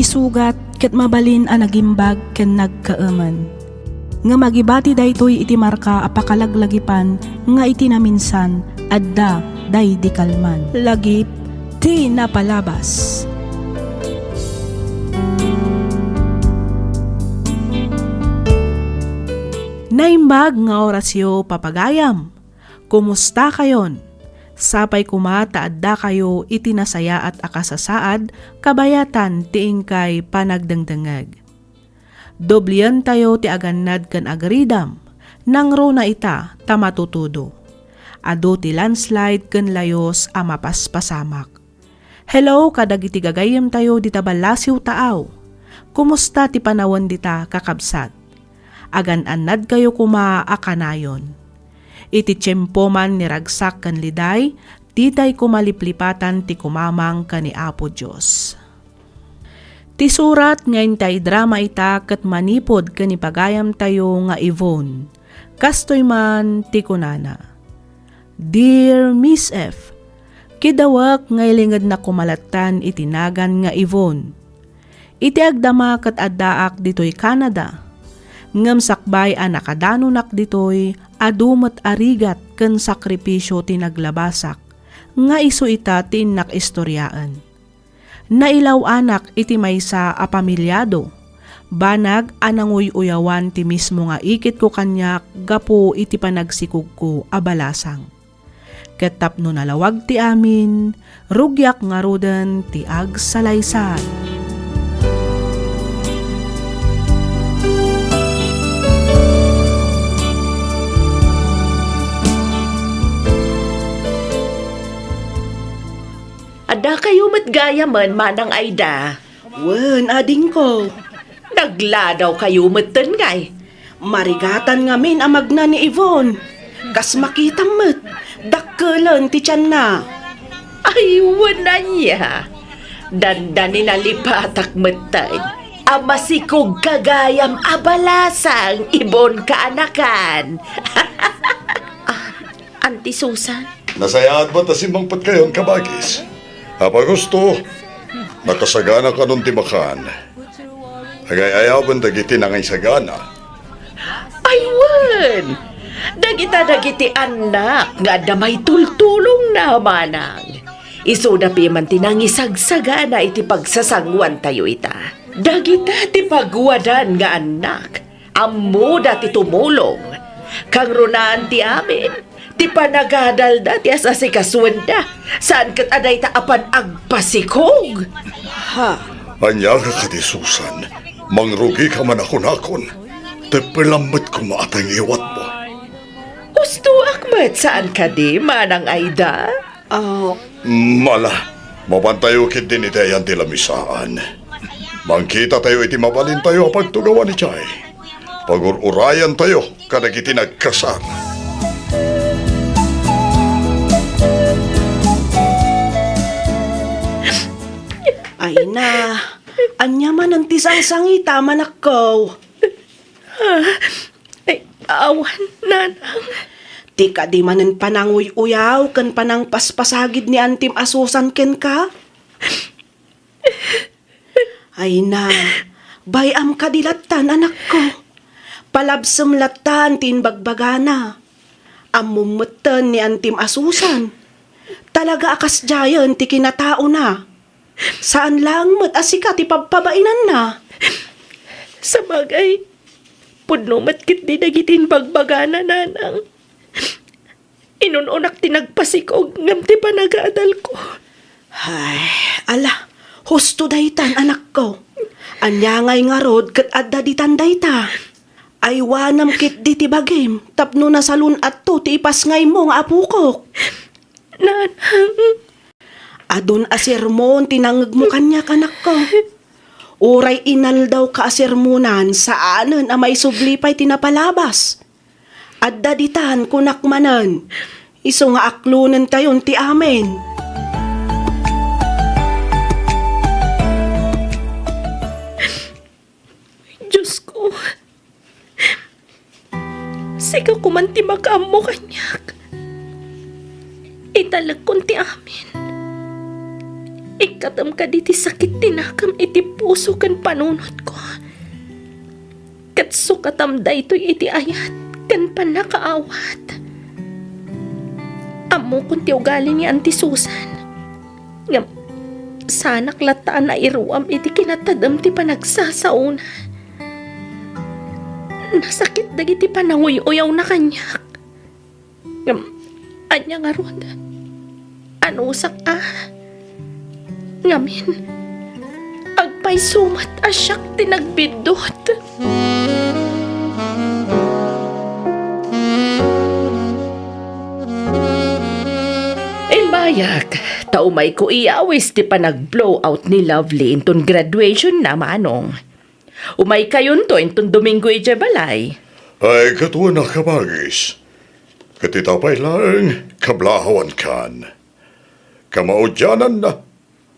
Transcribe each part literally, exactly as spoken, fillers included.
sugat ket mabalin a nagimbag ken nagkaemen. Ngem agibati daytoy iti marka a pakalaglagipan nga iti naminsan, adda daydi kalman. Lagip ti napalabas. Naimbag nga orasyo, papagayam. Kumusta kayon? Sapay koma ta adda kayo iti nasayaat a kasasaad kabayatan ti inkay panagdengdengngeg. Doblientayo ti agannad ken agridam, nangruna ita ta matutudo. Adu ti landslide ken layos a mapaspasamak. Hello kadagiti gagayyemtayo dita Balasiw, Taaw. Kumusta ti panawen dita, kakabsat? Agan-annadkayo koma a kanayon. Iti tiempo man ni Ragsak ken Liday, ditay koma liplipatan ti kumamang ken ni Apo Dios. Ti surat nga intay drama ita ket manipud ken ni pagayamtayo nga Yvonne. Kastoy man ti kunana, Dear Miss F, kidawek nga ilingednak koma lattan iti nagan nga Yvonne. Iti agdama ket addaak ditoy Canada, ngem sakbay a nakadanonak ditoy, adu met a rigat ken sakripisio ti naglabasak, nga isu ita ti innak istoriaen. Nailaw-anak iti maysa a pamiliado. Banag a nanguy-uyawan ti mismo nga ikitko kaniak gapu iti panagsikogko a balasang. Ket tapno nalawag ti amin, rugiak ngaruden ti agsalaysay. Addakayo met gayamen, Manang Aida? Wen, adingko. Nagladawkayo metten ngay. Marigatan ngamin a magna ni Yvonne. Kas makitam met, dakkelen ti tianna. Ay, wen ania. Dandani nalipatak metten a masikog ka gayam a balasang, Ibon kaanakan. Ah, Auntie Susan? Nasayaat met a simmangpetkayon, kabagis. Apay Husto, nakasagana kanon ti makan? Agay-ayawen dagiti nangisagana. Ay, wen! Dagita dagiti annak nga adda maitultulongna, manang. Isuda piman ti nangisagsagana iti pagsasanguantayo ita. Dagita ti pagwadan nga annak. Ammoda ti tumulong. Kangrunaan ti amin, ti panagadalda ti as-asikasuenda, saan ket a dayta a pan-agpasikog. Ha? Ania ka kadi, Susan? Mangrugika man a kunakon. Teppelam met koma a tangiwatmo. Hustoak met, saan kadi, Manang Aida? Ah, Mala, mapantayo ketdin iti ayan ti lamisaan. Mangkitatayo iti mabalintayo a pagtugawan idiay. Pagur-urayantayo kadagiti nagkasar. Ay na, ania manen ti sangsangita, manakko? Ah, ay, awan, nanang. Ti kadi manen pananguy-uyaw ken panangpaspasagid ni Antim a Susan kenka? Ay na, bay-am kadi lattan, anakko. Palabsem lattan ti imbagbagana. Ammom metten ni Antim a Susan. Talaga a kasdiayen ti kinataona. Saan laeng met a sika ti pabpabainanna. Sabagay, pudno met ketdi dagiti imbagbagana, nanang. Inun-unak ti nagpasikog ngem ti panagadalko. Ay, ala, husto daytan, anakko. Ania ngay ngarud ket adda ditan dayta? Aywanam ketdi ti bagim tapno nasalun-atto ti ipasngaymo nga apokok. Nanang. Adun a sermon ti nangngegmo kaniak, anakko. Uray inaldawka a sermonan, saanen a maisubli pay ti napalabas. Adda ditan, kunak manen, isu nga aklonentayon ti amin. Diosko, sika koman ti makaammo kaniak. Italekkon ti amin. Ikkatem kadi ti sakit ti nakem iti puso ken panunotko. Ket sukatam daytoy iti ayat ken pannakaawat. Ammokon ti ugali ni Auntie Susan. Ngem, saanak latta a nairuam iti kinatadem ti panagsasaona. Nasakit dagiti pananguy-uyawna kaniak. Ngem, ania ngarud? Anusak a? Ngamin, agpayso met a siak ti nagbiddut. Imbayak, ta umayko iyawis ti panag-blowout ni Lovely inton graduation na, Manong. Umaykayonto inton Domingo idiay balay. Ay, ket wen a, kabagis. Ket ita pay laeng, kablaawankan. Kamaudiananna,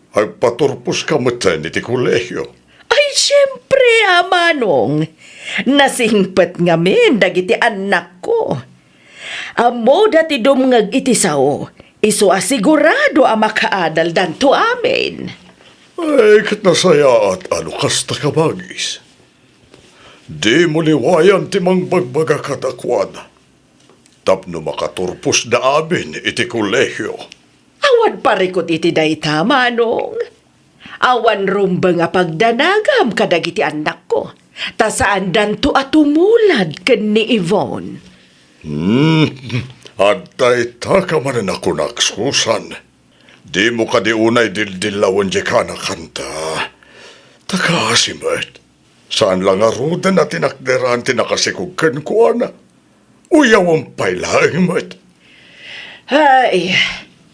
agpaturposka metten iti kolehio. Ay, siempre a, Manong. Nasingpet ngamin dagiti annakko. Ammoda ti dumngeg iti sao, isu a sigurado a makaadaldanto amin. Ay, ket nasayaat a no kasta, kabagis. Dimo liwayan ti mangbagbaga kadakuada tapno makaturposda amin iti kolehio. Awan parikut iti dayta, Manong. Awan rumbeng a pagdanagam kadagiti annakko, ta saandanto a tumulad ken ni Yvonne. Hmm, adda ita ka manen a kunak, Susan. Dimo kadi unay dildillawen diay kanakanta. Ta kaasi met. Saan la ngaruden a tinakderan ti nakasikog kenkuana. Uyawem pay laeng met. Ay,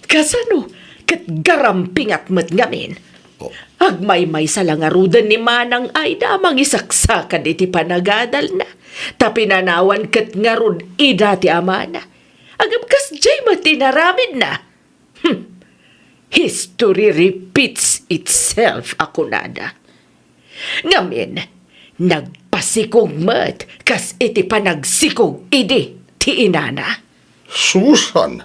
kasano ket garampingat met ngamin? Oh. Agmaymaysa la ngaruden ni Manang Aida a mangisaksakad iti panagadalna, ta pinanawan ket ngarud ida ti amana. Agabkas diay met ti naramidna. Hmm. History repeats itself, a kunada. Ngamin, nagpasikog met kas iti panagsikog idi ti inana. Susan!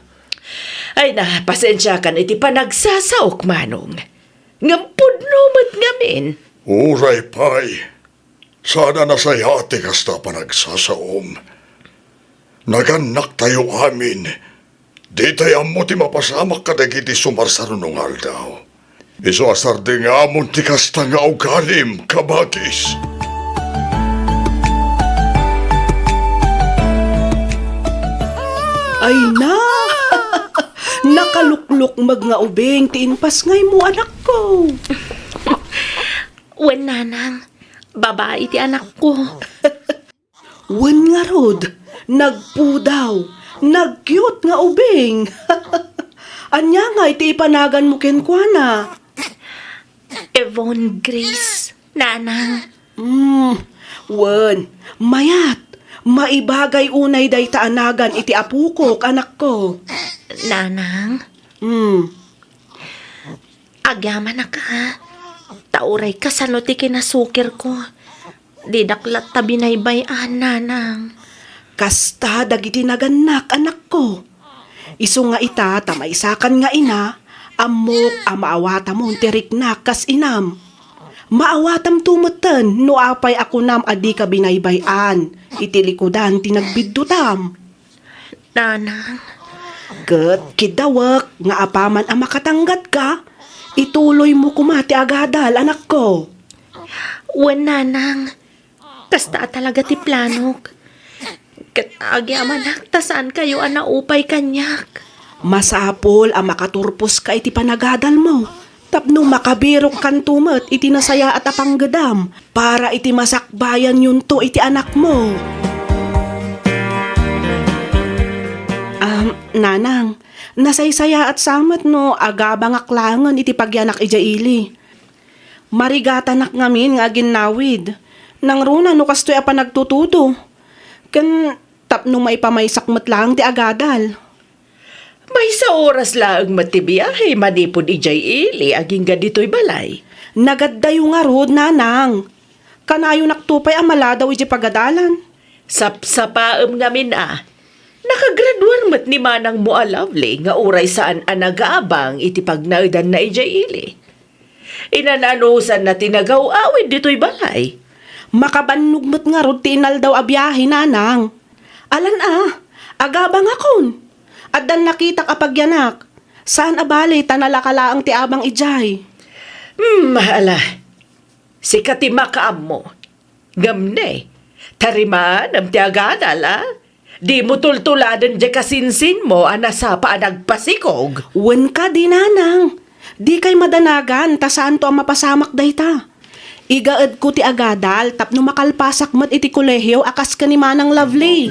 Ay na, pasensiakan iti panagsasaok, Manong. Ngem pudno met ngamin. Uray pay. Saan a nasayaat ti kasta a panagsasaom. Nagannaktayo amin. Ditay ammo ti mapasamak kadagiti sumarsarno nga aldaw. Isu a sardeng amon ti kasta nga ugalim, kabagis. Ay na! Nakaluklukmeg nga ubing ti impasngaymo, anakko. Wen, Nanang. Babai ti anakko. Wen ngarud, nagpudaw, nag-cute nga ubing. Ania ngay ti ipanaganmo kenkuana? Yvonne Grace, Nanang. Hmm, wen, mayat. Maibagay unay dayta a nagan iti apokok, anakko. Nanang? Hmm. Agyamanak, a. Ta uray kasano ti kinasukirko, didak latta binaybay-an, Nanang. Kasta dagiti nagannak, anakko. Isu nga ita ta maysakan nga ina, ammok a maawatamon ti riknak kas inam. Maawatamto metten no apay a kunam a dika binaybay-an iti likudan ti nagbiddutam. Nanang. Ket kiddawek nga apaman a makatanggadka, ituloymo koma ti agadal, anakko. Wen, Nanang. Kasta a talaga ti planok. Ket agyamanak ta saankayo a naupay kaniak. Masapul a makaturposka iti panagadalmo. Tapno makabirokkanto met iti nasayaat a panggedam para iti masakbayanyonto iti anakmo. Am, Nanang, nasaysayaat sa met no agabangak laengen iti pagyanak idiay ili. Marigatanak ngamin nga aginnawid. Nangruna no kastoy a panagtutudo. Ken tapno maipamaysak met laeng ti agadal. Maysa oras laeng met ti biahe manipud idiay ili agingga ditoy balay. Nagaddayo ngarud, Nanang. Kanayonakto pay a maladaw idiay pagadalan. Sapsapaem ngamin a. Nakagraduar met ni manangmo a Lovely nga uray saan a nagabang iti pagnaedanna idiay ili. Inananusanna ti nagaw-awid ditoy balay. Makabannog met ngarud ti inaldaw a biahe, nanang. Alan a, agabangakon. Addan nakitak a pagyanak. Saan a bale ta nalaka laeng ti abang idiay. Hmm, ala. Sika ti makaammo. Ngem ne, tarimanem ti agadal, a? Dimo tultuladen diay kasinsinmo a nasapa a nagpasikog. Wen kadi, nanang. Dikay madanagan ta saanto a mapasamak dayta. Igaedko ti agadal tapno makalpasak met iti kolehio a kas ken ni Manang Lovely.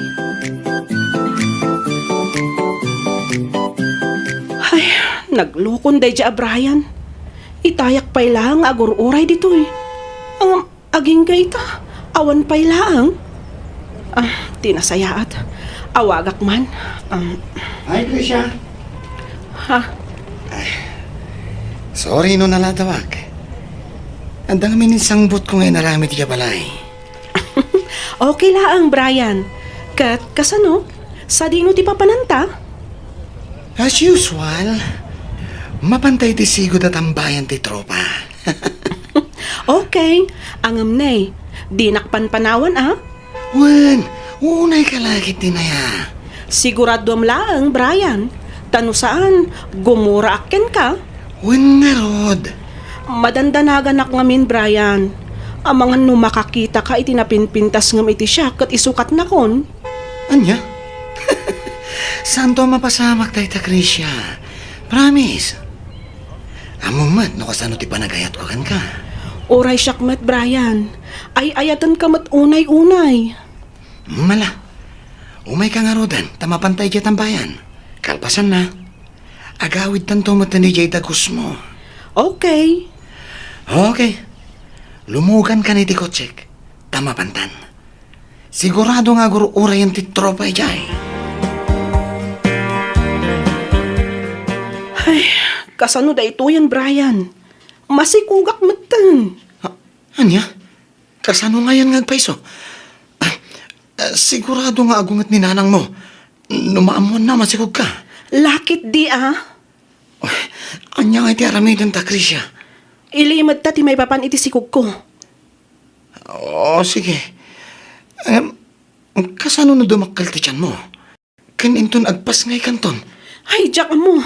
Ay, naglukon daydi a Brian. Itayak pay laeng nga agur-uray ditoy. Ngem, agingga ita, awan pay laeng. Ah, ti nasayaat. Awagak man. Um, Hi, Tricia. Ha? Sorry no nalatawak. Adda ngamin insangbutko nga inaramid iti balay. Okay laeng, Brian. Ket kasano? Sadino ti papananta? As usual, mapantay ti sigud a tambayan ti tropa. Okay, ngem ne, dinak panpanawan, a? Wen, unay ka la ket ti naya. Siguraduam laeng, Brian. Ta no saan, gumuraak kenka. Wen ngarud. Madandanaganak ngamin, Brian. Amangan no makakitaka iti napinpintas ngem iti siak ket isukatnakon. Ania? Saanto a mapasamak dayta, Tricia. Promise. Ammom met no kasano ti panagayatko kenka. Uray siak met, Brian. Ay-ayatenka met unay-unay. Mala. Umayka ngaruden ta mapantay diay tambayan. Kalpasanna, agawidtanto met idiay dagusmo. Okay. Okay. Lumugankan iti kotsek ta mapantan. Sigurado nga agur-urayen ti tropa idiay. Ay, kasano daytoyen, Brian? Masikogak metten. Ha? Ania? Kasano ngayen nga agpayso? Ah, ah, sigurado nga agunget ni nanangmo. No maammoanna, masikogka. Lakit di, a? Ania ngay ti aramidenta, Tricia? Ilimedta ti maipapan iti sikogko. O, sige. Em, kasano no dumakkel ti tianmo? Ken inton agpasngaykanton? Ay, diak ammo.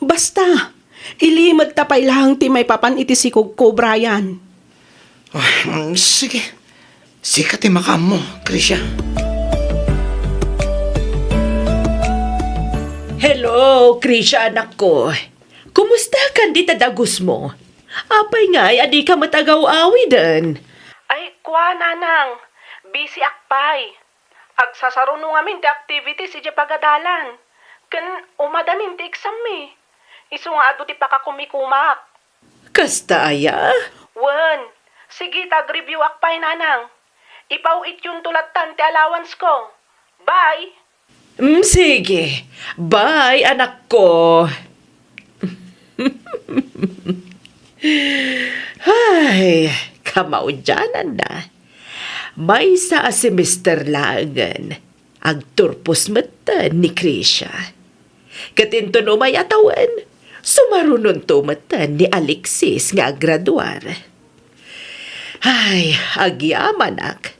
Basta, ilimedta pay laeng ti maipapan iti sikogko, Brian. Ah, mm, sige. Sika ti makaammo, Krisha. Hello, Krisha, anakko. Kumustakan dita dagusmo? Apay ngay a dika met agaw-awiden? Ay, kua, nanang. Busy ak pay. Agsasaruno ngamin ti activities idiay pagadalan. Ken umadanin ti exam-mi. Isu nga adu ti pakakumikumaak. Kasta aya? Wen, sige ta agreview-ak pay, nanang. Ipaw-ityonto lattan ti allowance-ko. Bye! Mm, sige. Bye, anakko. Ay, kamaudiananna. Maysa a semester laengen, agturpos metten ni Krisha. Ket inton umay a tawen, sumarunonto metten ni Alexis nga aggraduar. Ay, agyamanak.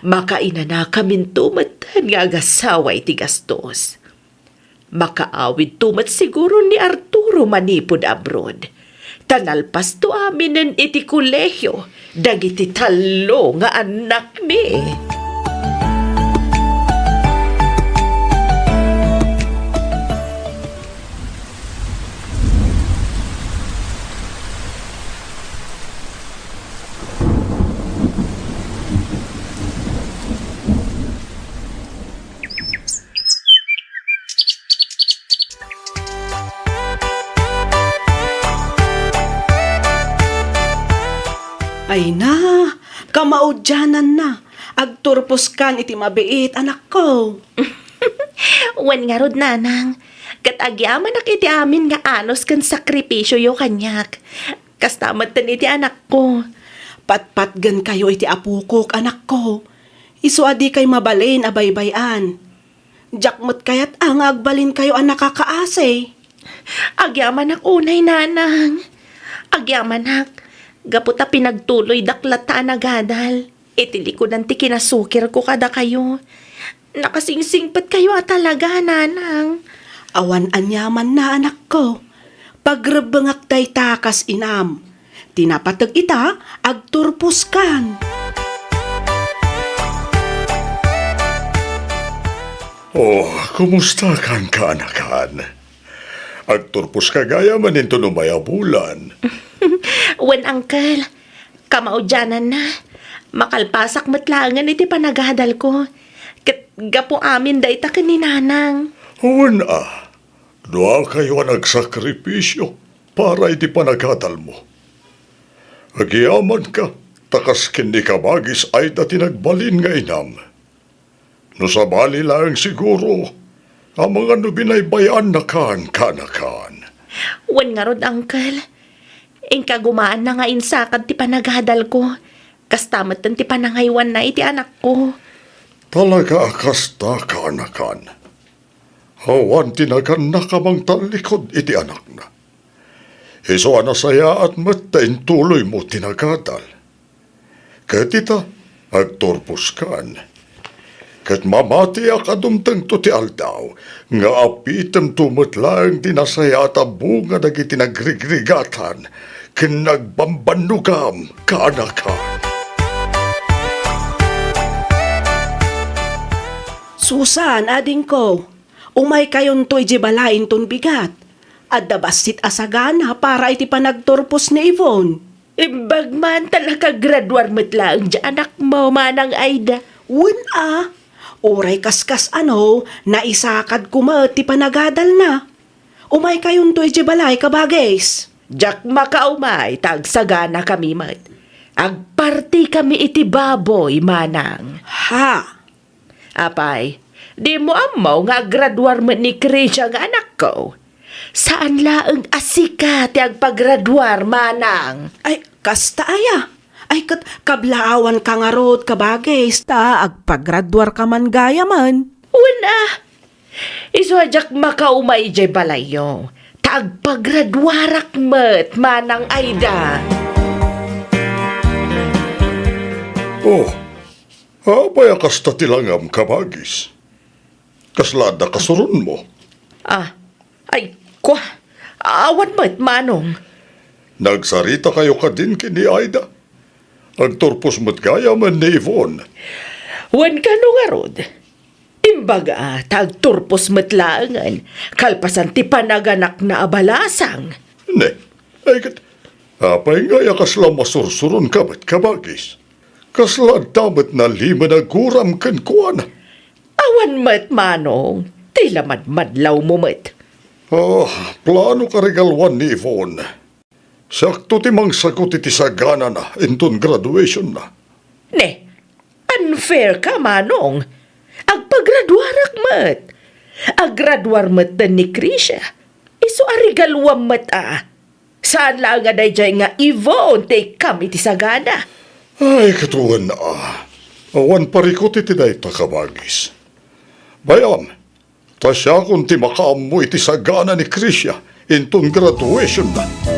Makainanakaminto metten nga agasawa iti gastos. Makaawidto met siguro ni Arturo manipud abroad. Ta nalpasto aminen iti kolehio dagiti tallo nga annakmi. Ay na, kamaudiananna, agturposkan iti mabiit, anakko. Wen ngarud, nanang, ket agyamanak iti amin nga anus ken sakripisioyo kaniak. Kasta metten iti anakko. Patpatgenkayo iti apokok, anakko. Isu a dikay mabalin a baybay-an. Diak met kayat a nga agbalinkayo a nakakaasi. Agyamanak unay, nanang. Agyamanak, gapu ta pinagtuloydak latta a nagadal. Iti likudan ti kinasukirko kadakayo. Nakasingsingpetkayo a talaga, Nanang. Awan aniamanna, anakko. Pagrebbengak dayta kas inam. Ti napateg ita, agturposkan. Oh, kumusta kan kaanakan? Agturposka gayam inton umay a bulan. Wen, Uncle. Kamaudiananna, makalpasak met laengen iti panagadalko. Ket gapu amin dayta ken ni Nanang. Wen a, duakayo a nagsakripisio para iti panagadalmo. Agyamanka, ta kas ken ni Kabagis Aida ti nagbalin nga inam. No sabali laeng siguro, amangan no binaybay-annakan, kaanakan. Wen ngarud, Uncle. Inka gumaanna nga insakad ti panagadalko. Kasta metten ti panangaywanna iti anakko. Talaga a kasta, kaanakan. Awan ti nagannak a mangtallikud iti anakna. Isu a nasayaat met ta intuloymo ti nagadal. Ket ita, agturposkan. Ket mamatiak a dumtengto ti aldaw nga apitemto met laeng ti nasayaat a bunga dagiti nagrigrigatan ken nagbambannogam, kaanakan. Susan, adingko, umaykayonto idiay balay inton bigat. Adda bassit a sagana para iti panagturpos ni Yvonne. Imbag man ta nakagraduar met laeng diay anakmo, Manang Aida. Wen a, uray kaskas-ano, naisakadko met ti panagadalna. Umaykayonto idiay balay, kabagis. Diak makaumay ta agsaganakami met. Agpartikami iti baboy, Manang. Ha? Apay, dimo ammo nga aggraduar met ni Krisha nga anakko? Saan laeng a sika ti agpagraduar, Manang. Ay, kasta aya? Ay, ket kablaawanka ngarud, kabagis, ta agpagraduarka man gayamen. Wen a, isu a diak makaumay idiay balayyo, ta agpagraduarak met, Manang Aida. Oh, apay a kasta ti langam, kabagis? Kasla adda kasuronmo? Ah, ay, kua, awan met, Manong. Nagsaritakayo kadin ken ni Aida? Agturpos met gayamen ni Yvonne. Wen kano ngarud? Imbaga ta agturpos met laengen, kalpasan ti panaganakna a balasang. Ne, ay ket, apay ngay a kasla masursuronka met, kabagis? Kasla adda met nalimed a guram kenkuana? Awan met, Manong, ti la madmadlawmo met. Ah, planoka rigaluan ni Yvonne. Siakto ti mangsagut iti saganana inton graduationna. Ne, unfair ka, Manong. Agpagraduarak met. Aggraduar metten ni Krisha. Isu a rigaluam met a. Saan laeng a daydiay nga Yvonne ti ikkam iti sagana. Ay, ket wen a. Awan parikut iti dayta, kabagis. Bay-am, ta siakon ti makaammo iti sagana ni Krisha inton graduationna.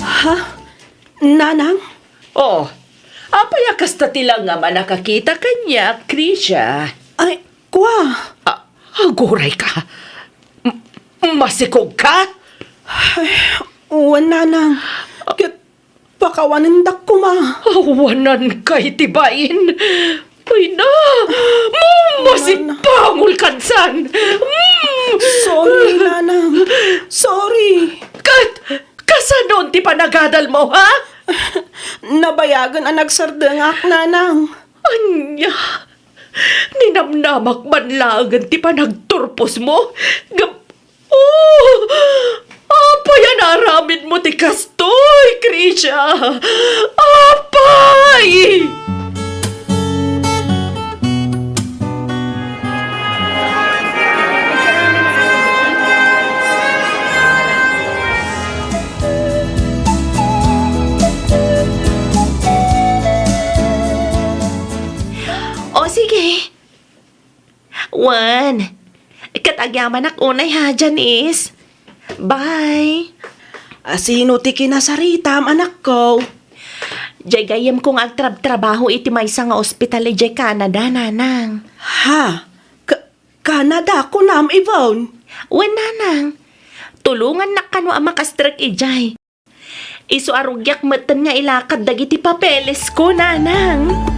Ha? Nanang? Oh, apay a kasta ti langam a nakakita kaniak, Krisha? Ay, kua. Ah, aguray ka. M-, masikog ka? Ay, wen, Nanang. Ket pakawanendak koma. Awanan kay ti bain. Ay na! Masispangol kadsan! Mm! Sorry, Nanang. Sorry. Kat, kasanon ti panagadalmo, ha? Nabayagen a nagsardengak, Nanang. Ania? Ninamnamak man laengen ti panagturposmo? Ngem, oh, apay a naaramidmo ti kastoy, Krisha? Apay! O, sige. Wen, ket Agyamanak unay ha, Janice. Bye. A, sino ti kinasaritam, anakko? Jay gayyemko nga agtrabtrabaho iti maysa nga ospital idiay Canada, nanang. Ha? Ka-, Canada, kunam, Yvonne? Wen, nanang. Tulongannak kano a makastrek idiay. Isu a rugiak metten nga ilakad dagiti papelesko, nanang.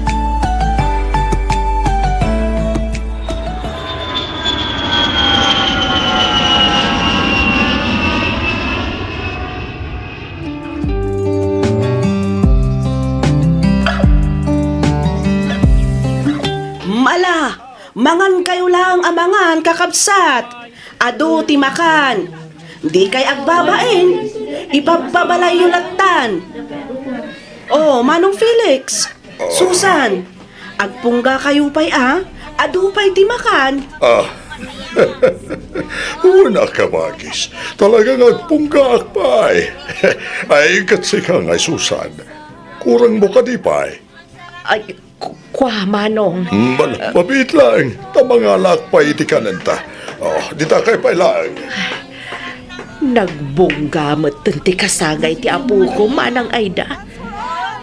Ala, mangankayo laeng a mangan, kakabsat. Adu ti makan. Dikay agbabain. Ipabpabalayyo lattan. Oh, Manong Felix, Susan, agpunggakayo pay a. Adu pay ti makan. Ah. Una, kabagis. Talagang agpunggaak pay. Ay, ket sika ngay, Susan. Kurangmo kadi pay? Ay, ku-, kua, Manong. Mal-, mabiit laeng, ta mangalaak pay iti kanenta. Oh, dita kay pay laeng. Nagbungga metten ti kasangay ti apoko, Manang Aida.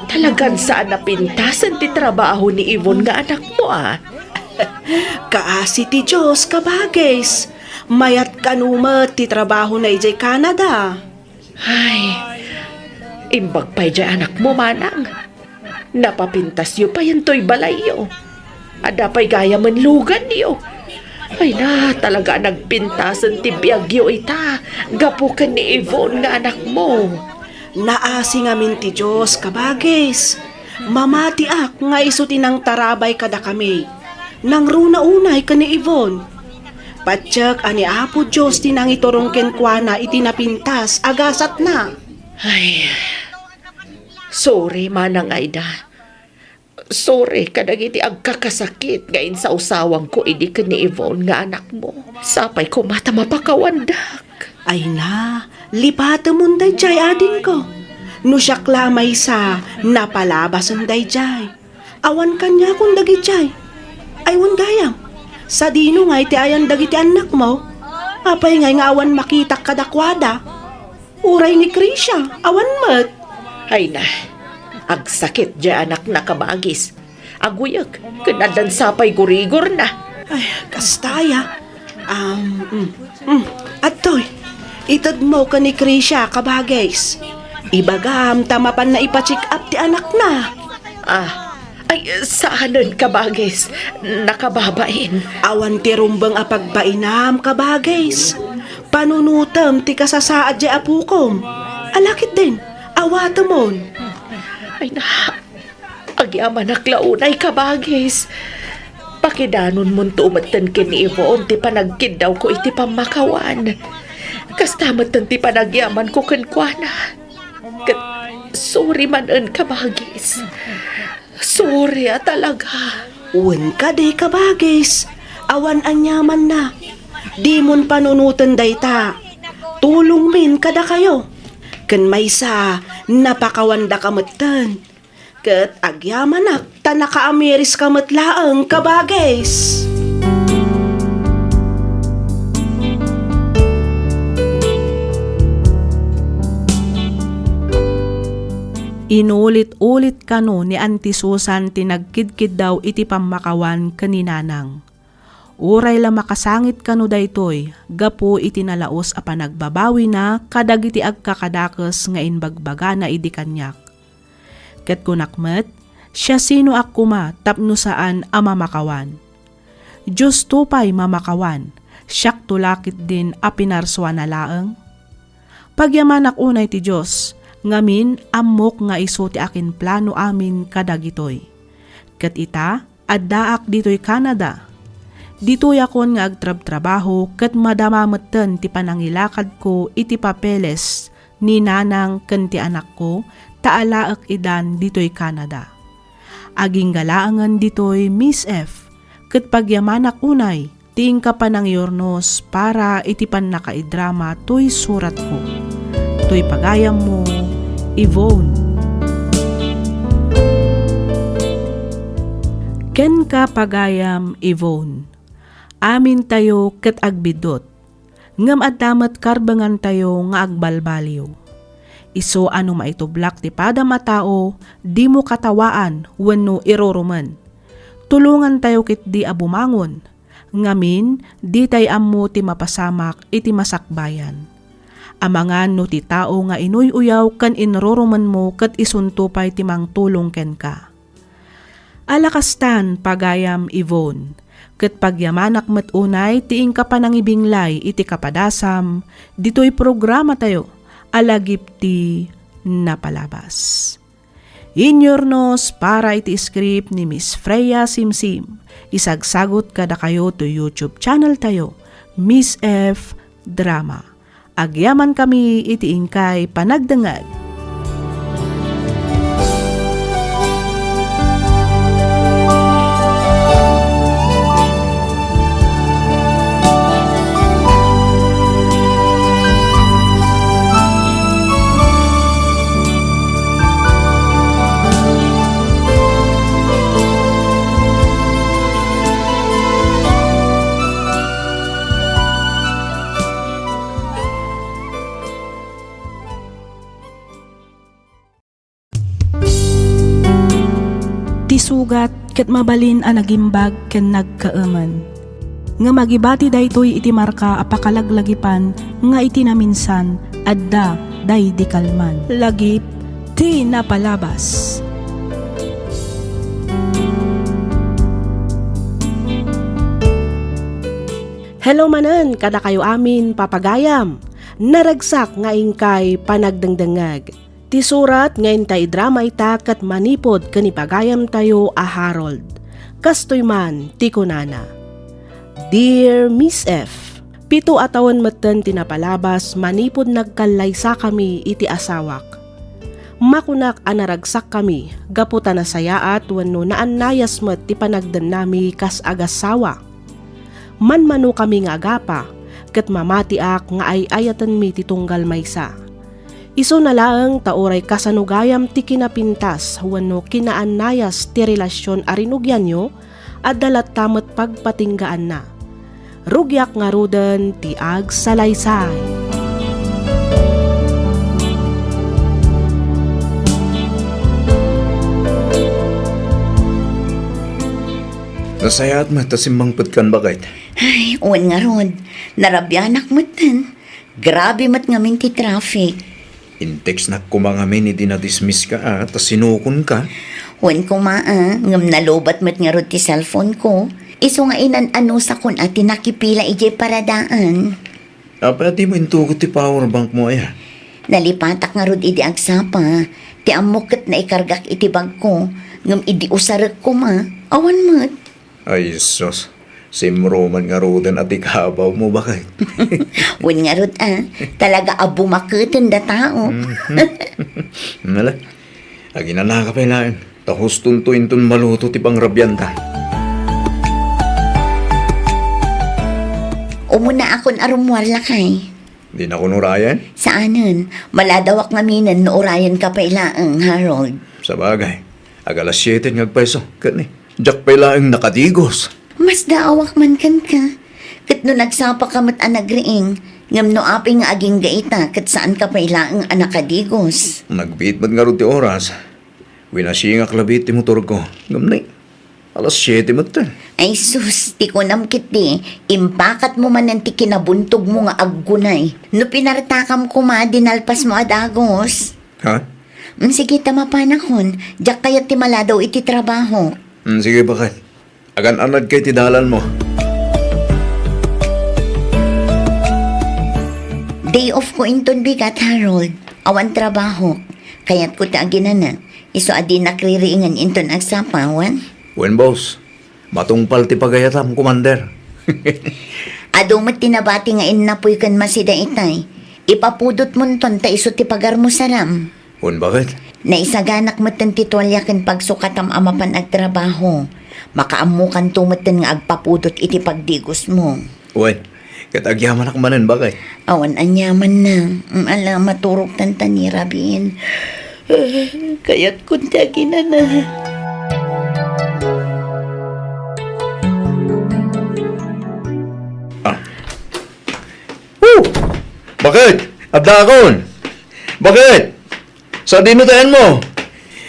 Talagan saan a pintasen ti trabaho ni Yvonne nga anakmo, a. Kaasi ti Dios, kabagis. Mayat kano met ti trabahona idiay Canada. Ay, imbag pay diay anakmo, Manang. Napapintasyo payen toy balayyo. Adda pay gayamen luganyo. Ay na, talaga a nagpintasen ti biagyo ita, gapu ken ni Yvonne nga anakmo. Naasi ngamin ti Dios, kabagis. Mamatiak nga isu ti nangtarabay kadakami. Nangruna unay ken ni Yvonne. Patiek a ni Apo Dios ti nangiturong kenkuana iti napintas a gasatna. Ay, sorry, Manang Aida. Sorry kadagiti agkakasakit nga insawsawangko idi ken ni Yvonne nga anakmo. Sapay koma ta mapakawandak. Ay na, lipatemon daydiay, adingko. No siak la a maysa, napalabasen daydiay. Awan kaniakon dagidiay. Ay, wen gayam. Sadino ngay ti ayan dagiti annakmo? Apay ngay nga awan makitak kadakuada? Uray ni Krisha, awan met. Ay na, agsakit diay anakna, kabagis. Aguyek, ken addan sapay gurigorna. Ay, kasta aya. Um, mm, mm. Adtoy, itedmo ken ni Krisha, kabagis. Ibagam ta mapanna ipa-check up ti anakna. Ah, ay, saanen, kabagis. Nakababain. Awan ti rumbeng a pagbainam, kabagis. Panunotem ti kasasaad diay apokom. Ala ketdin, awatemon. Ay na, agyamanak la unay, kabagis. Pakidanonmonto metten ken ni Yvonne ti panagkiddawko iti pammakawan. Kasta metten ti panagyamanko kenkuana. Ket sorry manen, kabagis. Sorry a talaga. Wen kadi, kabagis. Awan aniamanna. Dimon panunoten dayta. Tulongmin kadakayo. Ken maysa, napakawandaka metten. Ket agyamanak ta nakaamiriska met laeng, kabagis. Inulit-ulit kano ni Auntie Susan ti nagkidkiddaw iti pammakawan ken ni Nanang. Uray la makasangit kano daytoy gapu iti nalaus a panagbabawina kadagiti agkakadakes nga imbagbagana idi kaniak. Ket kunak met, siasinoak koma tapno saan a mamakawan? Diosto pay mamakawan, siakto la ketdin a pinarsuana laeng? Pagyamanak unay ti Dios, ngamin, ammok nga isu ti akinplano amin kadagitoy. Ket ita, addaak ditoy Canada. Ditoyakon nga agtrabtrabaho ket madama metten ti panangilakadko iti papeles ni nanang ken ti anakko ta alaek idan ditoy Canada. Agingga laengen ditoy, Miss F, ket pagyamanak unay ti inka panangiurnos para iti pannakaidrama toy suratko. Toy pagayammo, Yvonne. Kenka, pagayam Yvonne. Amintayo ket agbiddut, ngem adda met karbengantayo nga agbalbaliw. Isu a no maitublak ti padam a tao, dimo katawaan wenno irurumen. Tulongantayo ketdi a bumangon, ngamin, ditay ammo ti mapasamak iti masakbayan. Amangan no ti tao nga inuy-uyaw ken inrurumenmo ket isunto pay ti mangtulong kenka. Ala kastan, pagayam Yvonne, ket pagyamanak met unay ti inka panangibinglay iti kapadasam ditoy programatayo a Lagip ti Napalabas. Inyurnos para iti script ni Miss Freya Simsim. Isagsagut kadakayo to YouTube channel tayo, Miss F Drama. Agyamankami iti inkay panagdengngeg. Ti sugat ket mabalin a nagimbag ken nagkaemen. Ngem agibati daytoy iti marka a pakalaglagipan nga iti naminsan adda daydi kalman. Lagip ti Napalabas. Hello manen kadakayo amin, papagayam. Naragsak nga inkay panagdengdengngeg. Ti surat nga inta idrama ita ket manipud ken ni pagayamtayo a Harold. Kastoy man ti kunana, "Dear Miss F, pito a tawen metten ti napalabas manipud nagkallaysakami iti asawak. Makunak a naragsakkami gapu ta nasayaat wenno naannayas met ti panagdennami kas agassawa. Manmanokami nga agapa, ket mamatiak nga ay-ayatenmi ti tunggal maysa. Isuna laeng ta uray kasano gayam ti kinapintas wenno kinaannayas ti relasion a rinugianyo, adda latta met pagpatinggaanna. Rugiak ngaruden ti agsalaysay." Nasayaat met ta simmangpetkan, baket. Ay, wen ngarud, narabianak metten. Grabe met ngamin ti traffic. In-textnak koma ngamin idi na-dismiss ka, a, ta sinukonka. Wen koma, a, ngem nalobat met ngarud ti cellphone ko. Isu nga inan-anusakon a ti nakipila idiay paradaan. Apay a dimo intugot ti power bank mo, aya? Nalipatak ngarud idi agsapa. Ti ammok ket naikargak iti bagko, ngem idi usarek koma, awan met. Ay, sus. Simro man ngaruden a ti kabaw mo, baket. Wen ngarud, a. Talaga a bumaketen da tao. Mhm. Nala, aginanaka pay laeng. Ta hustonto inton maluto ti pangrabianta. Umunaakon a rummuar, lakay. Dinakon urayen? Saanen. Maladawak ngaminen no urayenka pay laeng, Harold. Sabagay, ag-alas siete nga agpayso, ket ni, diak pay laeng nakadigos. Masdaawak man kenka. Ket no nagsapaka met a nagriing, ngem no apay nga agingga ita, ket saanka pay laeng a nakadigos. Nagbiit met ngarud ti oras. Winasingak labi ti motorko. Ngem ni, alas siete metten. Ay sus, ti kunam ketdi, impakatmo manen ti kinabuntogmo nga aggunay. No pinartakam koma, dinalpasmo a dagus. Ha? Mm, sige ta mapanakon, diak kayat ti maladaw iti trabaho. Mm, sige, baket. Agan-anadka iti dalanmo. Day off ko inton bigat, Harold. Awan trabaho. Kayatko ti aginana. Isu a dinak ririingen inton agsapa, wen? Wen, boss. Matungpal ti pagayatam, Commander. Adu met ti nabati nga innapoy ken masida itay. Ipapudotmonton ta isu ti pagarmo saram. Wen, baket? Naisaganak metten ti tualia ken pagsukatam a mapan agtrabaho. Makaammokanto metten nga agpapudot iti pagdigosmo. Wen, ket agyamanak manen, baket? Awan aniamanna. Mm, ala, maturogtan ta ni Rabin. Kayatkon ti aginana. Bakit? Addaakon. Bakit? Sadino ti ayanmo?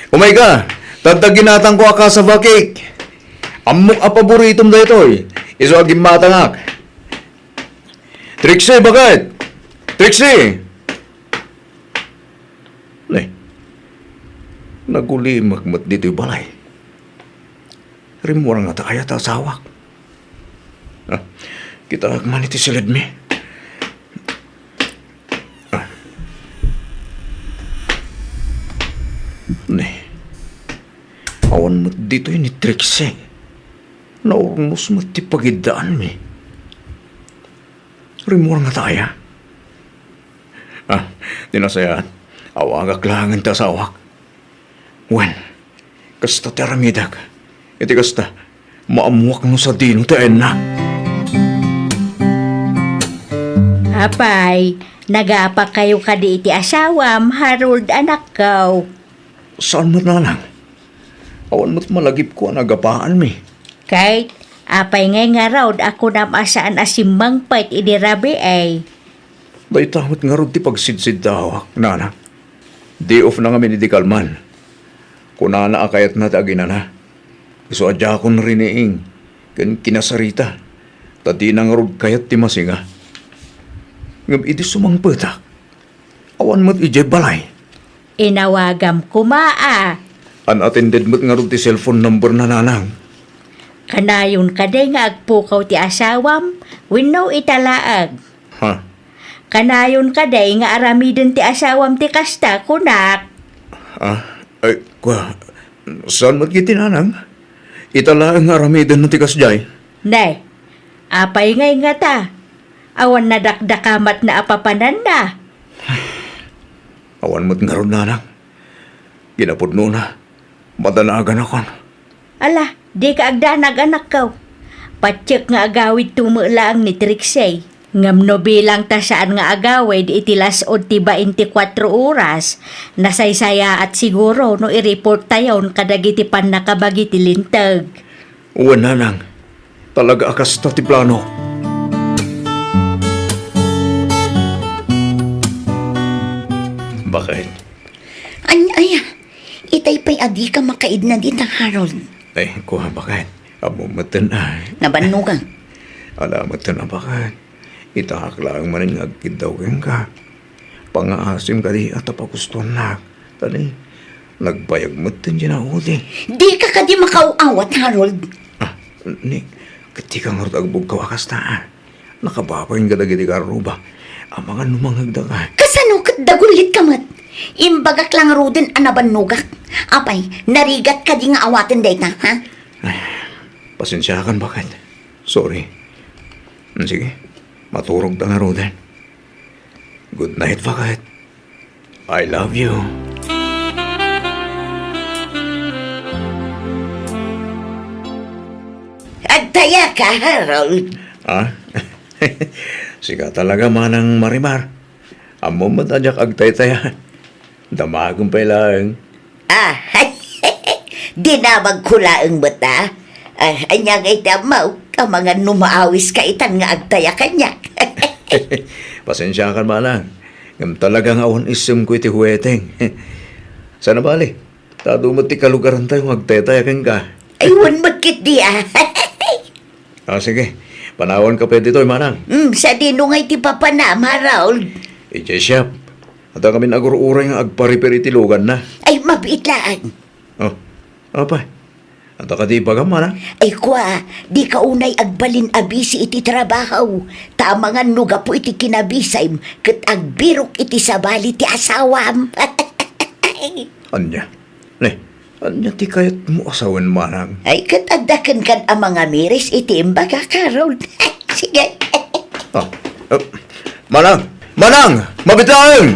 Umayka, ta adda ginatangko a cassava cake. Ammok a paboritom daytoy. Isu a gimmatangak. Trixie, bakit? Trixie! Ne, nagulimek met ditoy balay. Rimmuar ngata aya ti asawak? Ah, kitaek man iti silidmi. Ah. Ne, awan met ditoy ni Trixie. Naurnos met ti pagiddaanmi. Rimmuar ngata aya? Ah, ti nasayaat, awagak laengen ti asawak. Wen, kasta ti aramidek. Iti kasta, maammoak no sadino ti ayanna. Apay, nagapakayo kadi iti asawam, Harold, anakko? Saan met, nanang. Awan met malagipko a nagapaanmi. Kay, apay ngay ngarud a kunam a saan a simmangpet idi rabii? Dayta met ngarud ti pagsidsiddawak, nanang. Day off na ngamin idi kalman. Kunana a kayatna ti aginana. Isu a diakon riniing ken kinasarita, ta dina ngarud kayat ti masinga. Ngem idi sumangpetak, awan met idiay balay. Inawagam koma a. Unattended met ngarud ti cellphone number na, nanang. Kanayon kadi nga agpukaw ti asawam wenno ita laeng? Ha? Kanayon kadi nga aramiden ti asawam ti kasta, kunak? Ah, ay, kua, saan met iti, nanang? Ita laeng nga aramiden ti kasdiay. Ne, apay ngay ngata? Awan nadakdakamatna a papananna. Awan met ngarud, nanang. Kinapudnona, madanaganakon. Ala, dika agdanag, anakko. Patiek nga agawidto met laeng ni Trixie. Ngem no bilang ta saan nga agawid iti las-ud ti bainte kuatro oras, nasaysayaat siguro no i-report tayon kadagiti pannakabagi ti linteg. Wen, nanang. Talaga a kasta ti plano. Bakit? Anya aya? Itay pay a dika makaidna dita, Harold. Ay, kua, bakit? Ammom metten a. Nabannogak. Ala metten a, bakit? Itaak laeng manen nga agkiddaw kenka. Pangngaasim kadi a ta pagustoannak. Tani, nagbayag metten diay naudi. Dika kadi makaaw-awat, Harold. Ah, ni, ket dika ngarud agbugkaw a kasta, a. Nakababain kadagiti garruba. Amangan no mangngegdaka. Kasano ket dagullitka met? Imbagak la ngaruden a nabannogak. Apay, narigat kadi nga awaten dayta, ha? Ay, pasensiakan, bakit? Sorry. Mm, sige, maturogta ngaruden. Good night, bakit? I love you. Agtayaka, Harold. Ah? Sika talaga, Manang Marimar. Ammom met a diak agtaytaya. Damagem pay laeng. Ah, dinamagko laeng met, a. Ah, ania ngay ti ammo? Amangan no maawiska itan nga agtaya kaniak. Pasensiakan, Manang. Ngem talaga nga awan issemko iti huweteng. Sana bali, ta adu met ti kalugarantayo nga agtaytaya kenka. Ay, wen met ketdi, a. Ah, sige. Panawanka pay ditoy, Manang. Hmm, sadino ngay ti papanam, Harold? Idiay shop. Adda kamin agur-uray nga agpa-repair iti luganna. Ay, mabiit laeng. Oh, apay? Adda kadi ibagam, Manang? Ay, kua, dika unay agbalin a busy iti trabaho. Ta amangan no gapu iti kinabisayem ket agbirok iti sabali ti asawam. Ania? Ne, ania ti kayatmo a sawen, Manang? Ay, ket adda kenka a mangamiris iti imbagak, Harold. Sige. Ah, eh, Manang! Manang! Mabiit laeng!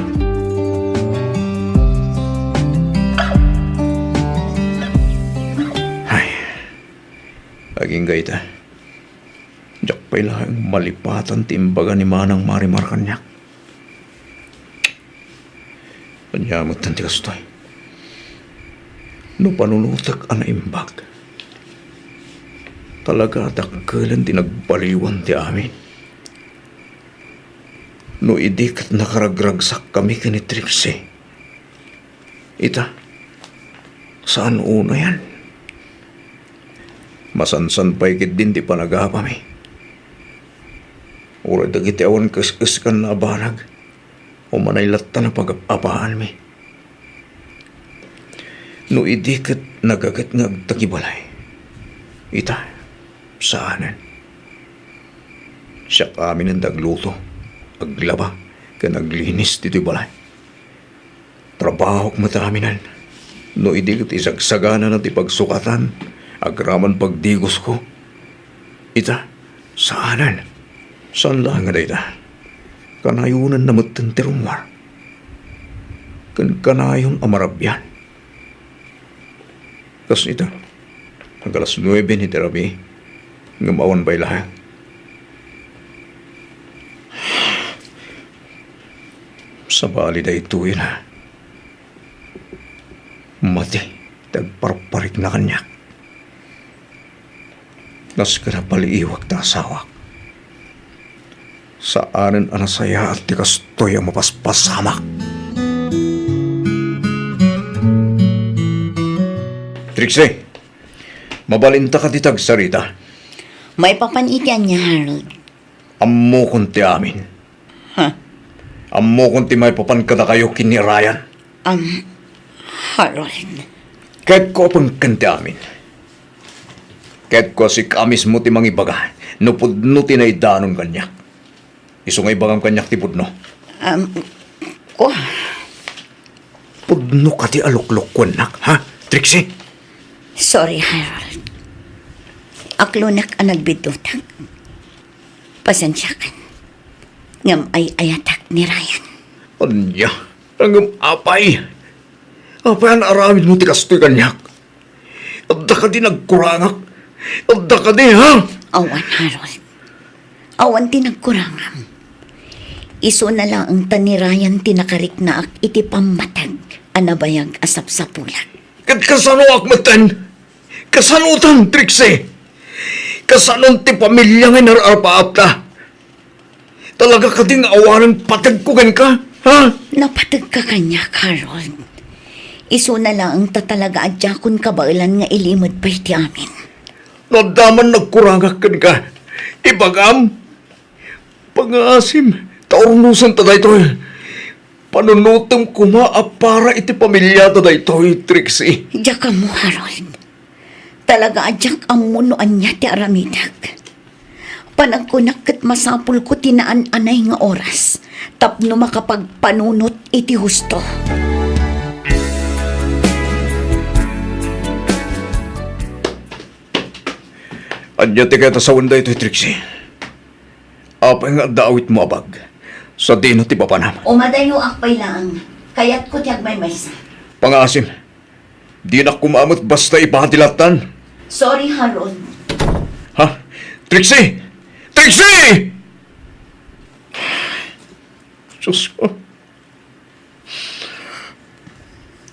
Ay, agingga ita. Diak pay laeng malipatan ti imbaga ni Manang Marimar kaniak. Ania metten ti kastoy? No panunotek a naimbag, talaga a dakkelen ti nagbaliwan ti amin. No idi ket nakaragragsakkami ken ni Trixie, ita, saan unayan. Masansan pay ketdin ti panagapami. Uray dagiti awan kes-eskan a banag, umanay latta a pagap-apaanmi. No idi ket nagaget nga agtagibalay, ita, saanen. Siak aminen ti agluto, aglaba, ken aglinis ditoy balay. Trabahok met aminen. No idi ket isagsaganana ti pagsukatan, agraman pagdigosko. Ita, saanen. Saan laeng a dayta. Kanayonanna metten ti rummuar. Ken kanayon a marabian. Kas ita, ag-alas nuebe ni ti rabii, ngem awan pay laeng. Sabali daytoyen a mati ti agparparikna kaniak. Kas ken a paliiwak ti asawak. Saanen a nasayaat ti kastoy a mapaspasamak. Trixie, mabalinta kadi ti agsarita? Maipapan iti ania, Harold? Ammokon ti amin. Ha? Ammokon ti maipapan kadakayo ken ni Ryan. Am, Harold. Ketko a pengken ti amin. Ketko a sika mismo ti mangibaga no pudno ti naidanon kaniak. Isu nga ibagam kaniak ti pudno. Am, kua. Pudno kadi a luklukkuennak, ha, Trixie? Sorry, Harold. Aklonek a nagbiddutak. Pasensiakan. Ngem ay-ayatak ni Ryan. Ania? Ngem apay? Apay a naaramidmo ti kastoy kaniak? Adda kadi nagkurangak? Adda kadi, ha? Awan, Harold. Awan ti nagkurangam. Isuna laeng ta ni Ryan ti nakariknaak iti pammateg a nabayag a sapsapulak. Ket kasanoak metten? Kasanotan, Trixie? Kasanon ti pamilia nga inar-arpaapta? Talaga kadi nga awanen pategko kenka, ha? Napategka kaniak, Harold. Isuna laeng ta talaga a diakon kabaelan nga ilimed pay ti amin. No adda man nagkurangak kenka, ibagam. Pangngaasim, ta urnosenta daytoy. Panunotem koma a para iti pamiliata daytoy, Trixie. Diak ammo, Harold. Talaga a diak ammo no ania ti aramidek. Panagkunak ket masapulko ti naan-anay nga oras tapno makapagpanunot iti husto. Ania ti kayat a sawen daytoy, Trixie? Apay nga adda awitmo a bag? Sadino ti papanam? Umadayoak pay laeng. Kayatko ti agmaymaysa. Pangngaasim, dinak koma met basta ipati lattan. Sorry, Harold. Ha? Trixie! Trixie! Diyos ko.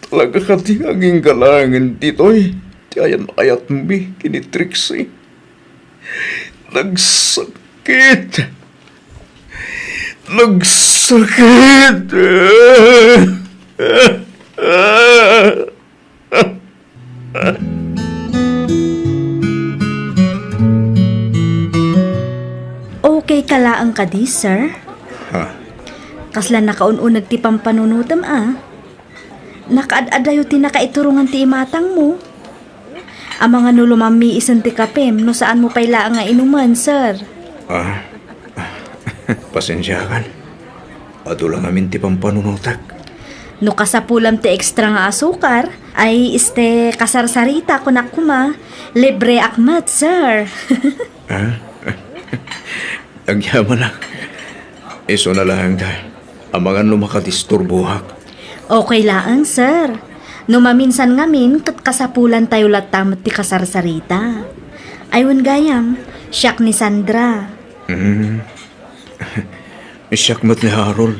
Talaga kadi nga agingga laengen ditoy ti ayan-ayatmi ken ni Trixie? Nagsakit. Nagsakit. Okay ka laeng kadi, sir? Ha? Kasla nakaun-uneg ti pampanunotem a. Nakaad-adayo ti nakaiturongan ti imatangmo. Amangan no lumammiisen ti kapem no saanmo pay laeng nga inumen, sir. Ah, pasensiakan. Adu la ngamin ti pampanunotak. No kasapulam ti extra nga asukar, ay, este, kasarsarita, kunak koma, libreak met, sir. Ah? Agyamanak. Isuna laeng ta. Amangan no makadisturboak. Okay laeng, sir. No maminsan ngamin, ket kasapulantayo latta met ti kasarsarita. Ay, wen gayam, siak ni Sandra. Hmm. Siak met ni Harold.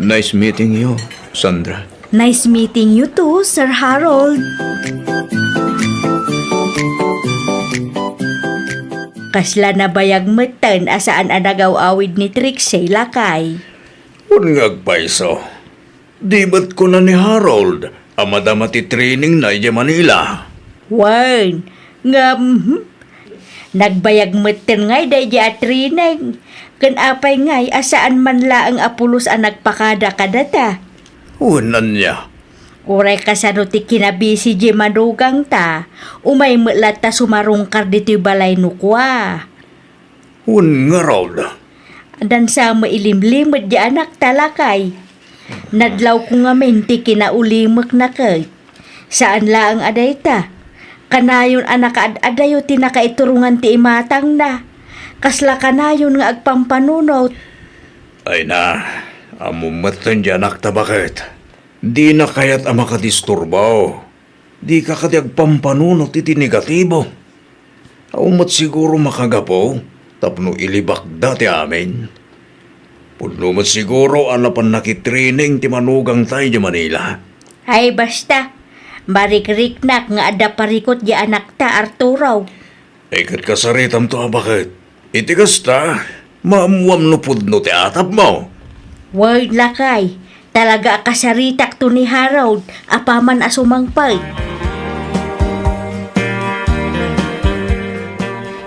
Nice meeting you, Sandra. Nice meeting you too, Sir Harold. Kasla nabayag metten a saan a nagaw-awid ni Trixie, lakay. Wen nga agpayso. Di met kuna ni Harold a madama ti trainingna idiay Manila? Wen, ngem, hmm, nagbayag metten ngay daydi a training. Ken apay ngay a saan man laeng a pulos a nagpakada kadata? Wen, ania? Uray kasano ti kinabisi di manugangta, umay met latta sumarungkar ditoy balay no kua. Wen ngarud. Addan sa mailimlimed di anakta, lakay. Nadlawko ngamin ti kinaulimekna ket. Saan laeng a dayta. Kanayon a nakaad-adayo ti nakaiturongan ti imatangna. Kasla kanayon nga agpampanunot. Ay na, ammom metten di anakta baket. Dina kayat a makadisturbo. Dika kadi agpampanunot iti negatibo. Awan met siguro makagapu tapno ilibakda ti amin. Pudno met siguro a napan nakitraining ti manugangta idiay Manila. Ay, basta. Marikriknak nga adda parikut di anakta, Arturo. Ay, ket kasaritamto a baket. Iti kasta, maammuam no pudno ti atapmo. Wen, lakay, talaga a kasaritakto ni Harold apaman a sumangpet.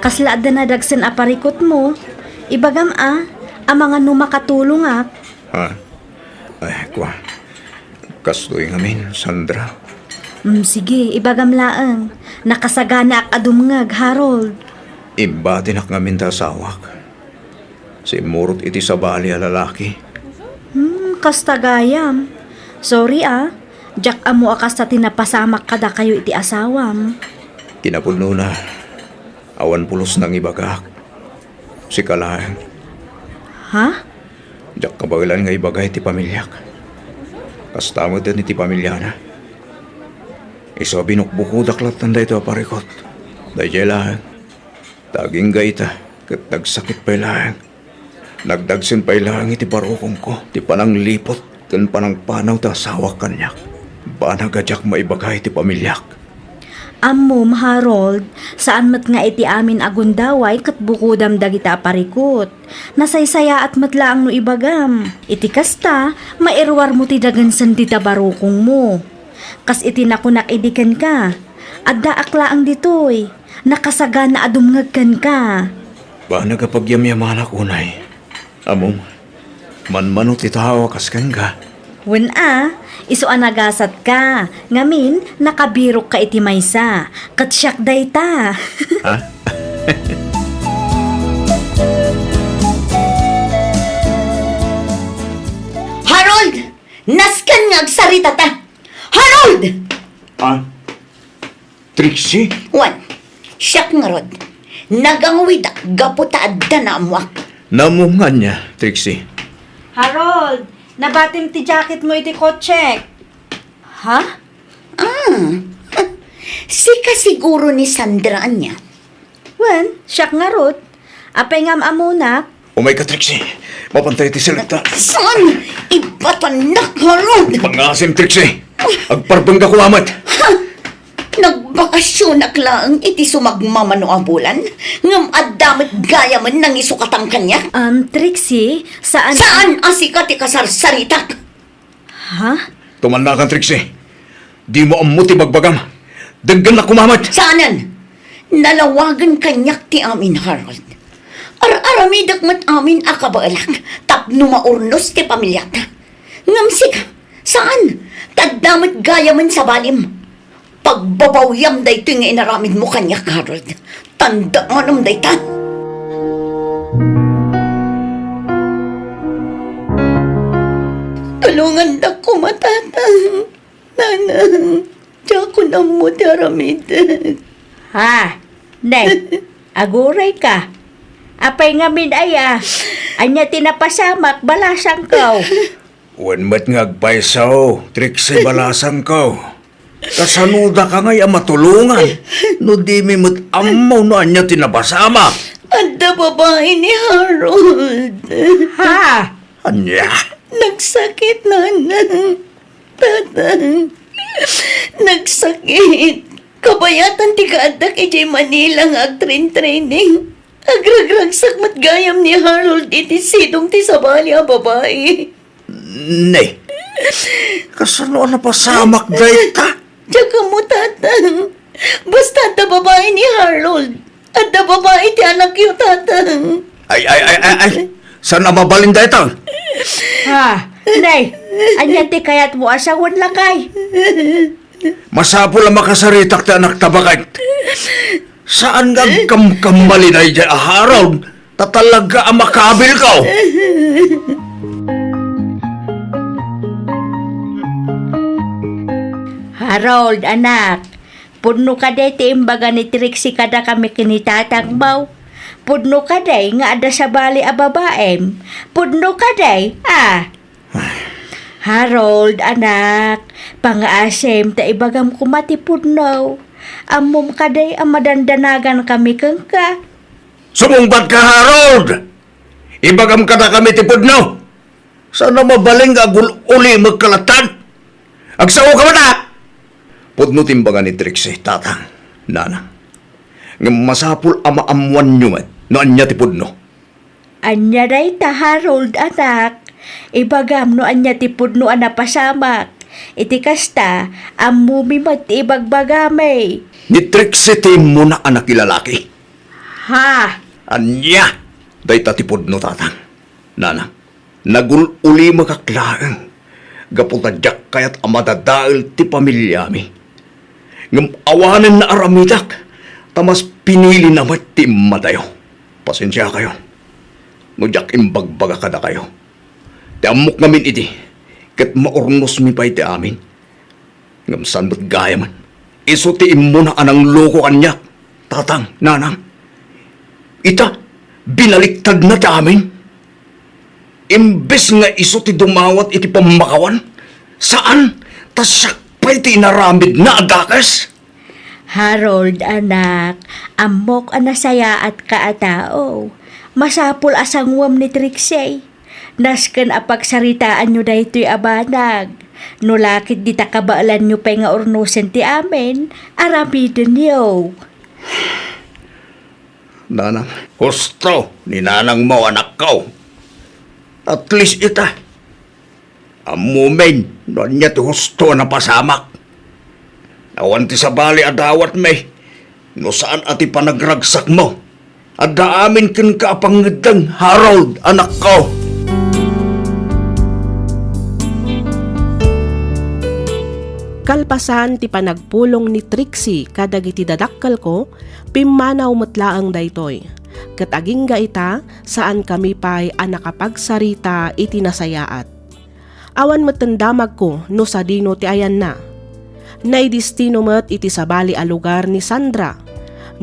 Kasla adda nadagsen a parikutmo? Ibagam a, amangan no makatulongak. Ha? Ay, kua. Kastoy ngamin, Sandra. Mm, sige, ibagam laeng. Nakasaganaak a dumngeg, Harold. Imbatinak ngamin ti asawak. Simmurot iti sabali a lalaki. Hmm, kasta gayam. Sorry, ah. Diak ammo a kasta ti napasamak kadakayo iti asawam. Kinapudnona, awan pulos nangibagak. Sika laeng. Ha? Diak kabaelan nga ibaga iti pamiliak. Kasta met iti pamiliana. Isu a binukbukodak lattan daytoy a parikut. Daydiay laeng. Ta agingga ita, ket nagsakit pay laeng. Nagdagsen pay laeng iti barukongko ti panangliput ken panangpanaw ti asawak kaniak. Banag a diak maibaga iti pamiliak. Ammom, Harold, saan met nga iti amin a gundaway ket bukodam dagita a parikut. Nasaysayaat met laeng no ibagam. Iti kasta, mairuarmo ti dagensen dita barukongmo. Kas iti nakunak idi kenka, addaak laeng ditoy. Nakasagana a dumngeg kenka. Banag a pagyamyamanak unay. Ammom, manmano ti tao a kas kenka. Wen a, isu a nagasatka. Ngamin, nakabirokka iti maysa. Ket siak dayta. Ha? Harold! Nasken nga agsaritata! Harold! Ah? Trixie? Wen, siak ngarud. Nagangwidak gapu ta adda naammoak. Naammo nga ania, Trixie? Harold, nabatim ti jacketmo iti kotsek. Ha? Ah, sika siguro ni Sandra ania? Wen, siak ngarud. Apay nga am-ammonak? Umayka, Trixie. Mapantay ti selekta. Saan? Ibatannak, Harold! Pangasim, Trixie! Agparbengka koma met! Ha? Nagbakasyonak laeng iti sumagmamano a bulan, ngem adda met gayamen nangisukatan kaniak. Um, Trixie, saan? Saan a sika ti kasarsaritak? Ha? Tumannakan, Trixie. Dimo ammo ti bagbagam. Denggennak koma met. Saanen! Nalawagen kaniak ti amin, Harold. Ar-aramidek met amin a kabaelak tapno maurnos ti pamiliata. Ngem sika, saan. Ta adda met gayamen sabalim. Pagbabawyam daytoy nga inaramidmo kaniak, Harold. Tandaanam dayta. Tulongandak koma, Tatang. Nanang, diakon ammo ti aramidek. Ha? Ne, agurayka. Apay ngamin aya? Ania ti napasamak, balasangko? Wen met nga agpayso, Trixie, balasangko. Kasano daka ngay a matulongan no dimi met ammo no ania ti napasamak? Adda babai ni Harold. Ha? Ania? Nagsakit, Nanang. Tatang. Nagsakit. Kabayatan ti kaaddak idiay Manila nga agtrain-training. Agragragsak met gayam ni Harold iti sidong ti sabali a babai. Ne, kasano a napasamak dayta? Diak ammo, Tatang. Basta adda babai ni Harold. Adda babai ti anakyo, Tatang. Ay, ay, ay, ay, ay. Saan a mabalin dayta? Ha? Nay, ania ti kayatmo a sawen, lakay? Masapul a makasaritak ti anakta baket. Saan nga agkamkamali daydiay a Harold, ta talaga a makabilko. Harold, anak, pudno kadi ti imbaga ni Trixie kadakami ken ni tatangmo? Pudno kadi nga adda sabali a babaem? Pudno kadi, a? Harold, anak, pangngaasim ta ibagam koma ti pudno. Ammom kadi a madandanagankami kenka? Sumungbatka, Harold! Ibagam kadakami ti pudno! Saan a mabalin nga agul-ulimekka latta? Agsaoka met a! Pudno ti imbaga ni Trixie, tatang, nana. Ngem masapul a maammoanyo met no ania ti pudno. Ania dayta, Harold, anak? Ibagam no ania ti pudno a napasamak. Iti kasta, ammomi met ti ibagbagami. Ni Trixie ti immuna a nakilalaki. Ha? Ania dayta ti pudno, tatang, nana? Nagul-ulimekak laeng gapu ta diak kayat a madadael ti pamiliami. Ngem awanen naaramidak, ta mas pinilina met ti immadayo. Pasensiakayo no diak imbagbaga kadakayo. Ti ammok ngamin idi, ket maurnosmi pay ti amin. Ngem saan met gayamen? Isu ti immuna a nangloko kaniak, tatang, nanang. Ita, binaliktadna ti amin. Imbes nga isu ti dumawat iti pammakawan, saan, ta siak pay ti inaramidna a dakes. Harold, anak, ammok a nasayaatka a tao. Masapul a sanguem ni Trixie. Nasken a pagsaritaanyo daytoy a banag. No la ket dita kabaelanyo pay nga urnosen ti amin, aramidenyo. Nanang, husto ni nanangmo, anakko. At least ita, ammomin no ania ti husto a napasamak. Awan ti sabali a dawatmi no saan a ti panagragsakmo. Adda amin kenka a pangngeddeng, Harold, anakko. Kalpasan ti panagpulong ni Trixie kadagiti dadakkelko, pimmanaw met laeng daytoy. Ket agingga ita, saankami pay a nakapagsarita iti nasayaat. Awan metten damagko no sadino ti ayanna. Naidistino met iti sabali a lugar ni Sandra.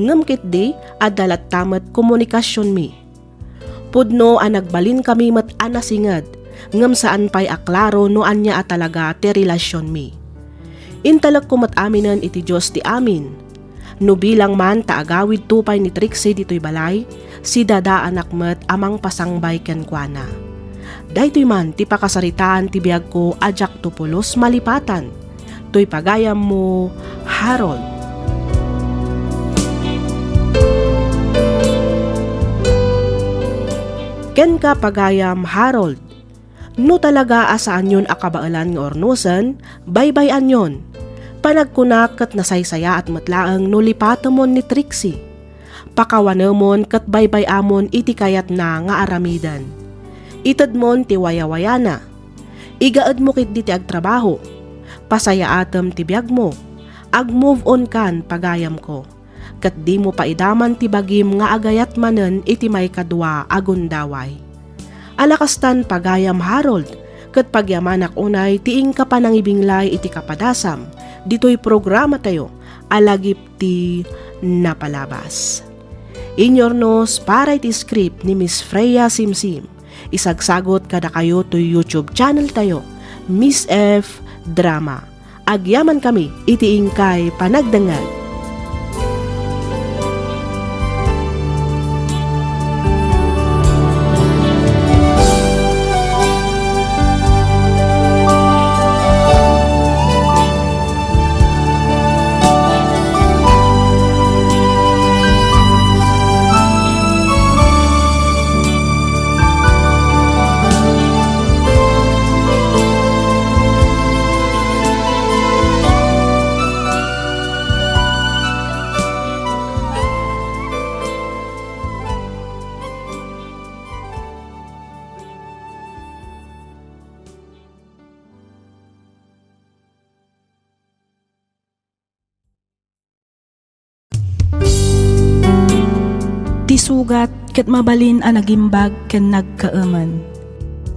Ngem ketdi, adda latta met komunikasionmi. Pudno a nagbalinkami met a nasinged, ngem saan pay a klaro no ania a talaga ti relasionmi. Intalekko met aminen iti Dios ti amin. No bilang man ta agawidto pay ni Trixie ditoy balay, sidadaanak met a mangpasangbay kenkuana. Daytoy man ti pakasaritaan ti biagko a diakto pulos malipatan. Toy pagayammo, Harold. Kenka, pagayam Harold, no talaga a saanyon a kabaelan nga urnosen, baybay-anyon. Panagkunak ket nasaysayaat met laeng no lipatemon ni Trixie. Pakawanemon ket baybay-amon iti kayatna nga aramiden. Itedmon ti wayawayana. Igaedmo ketdi ti agtrabaho. Pasayaatem ti biagmo. Ag-move on kan, pagayamko. Ket dimo paidaman ti bagim nga agayat manen iti maikadua a gundaway. Ala kastan, pagayam Harold, ket pagyamanak unay ti inka panangibinglay iti kapadasam ditoy programatayo a Lagip ti Napalabas. Inyornos para iti script ni Miss Freya Simsim. Isagsagot kadakayo toy YouTube channel tayo, Miss F Drama. Agyamankami iti inkay panagdengngeg. sugat ket mabalin a nagimbag ken nagkaemen.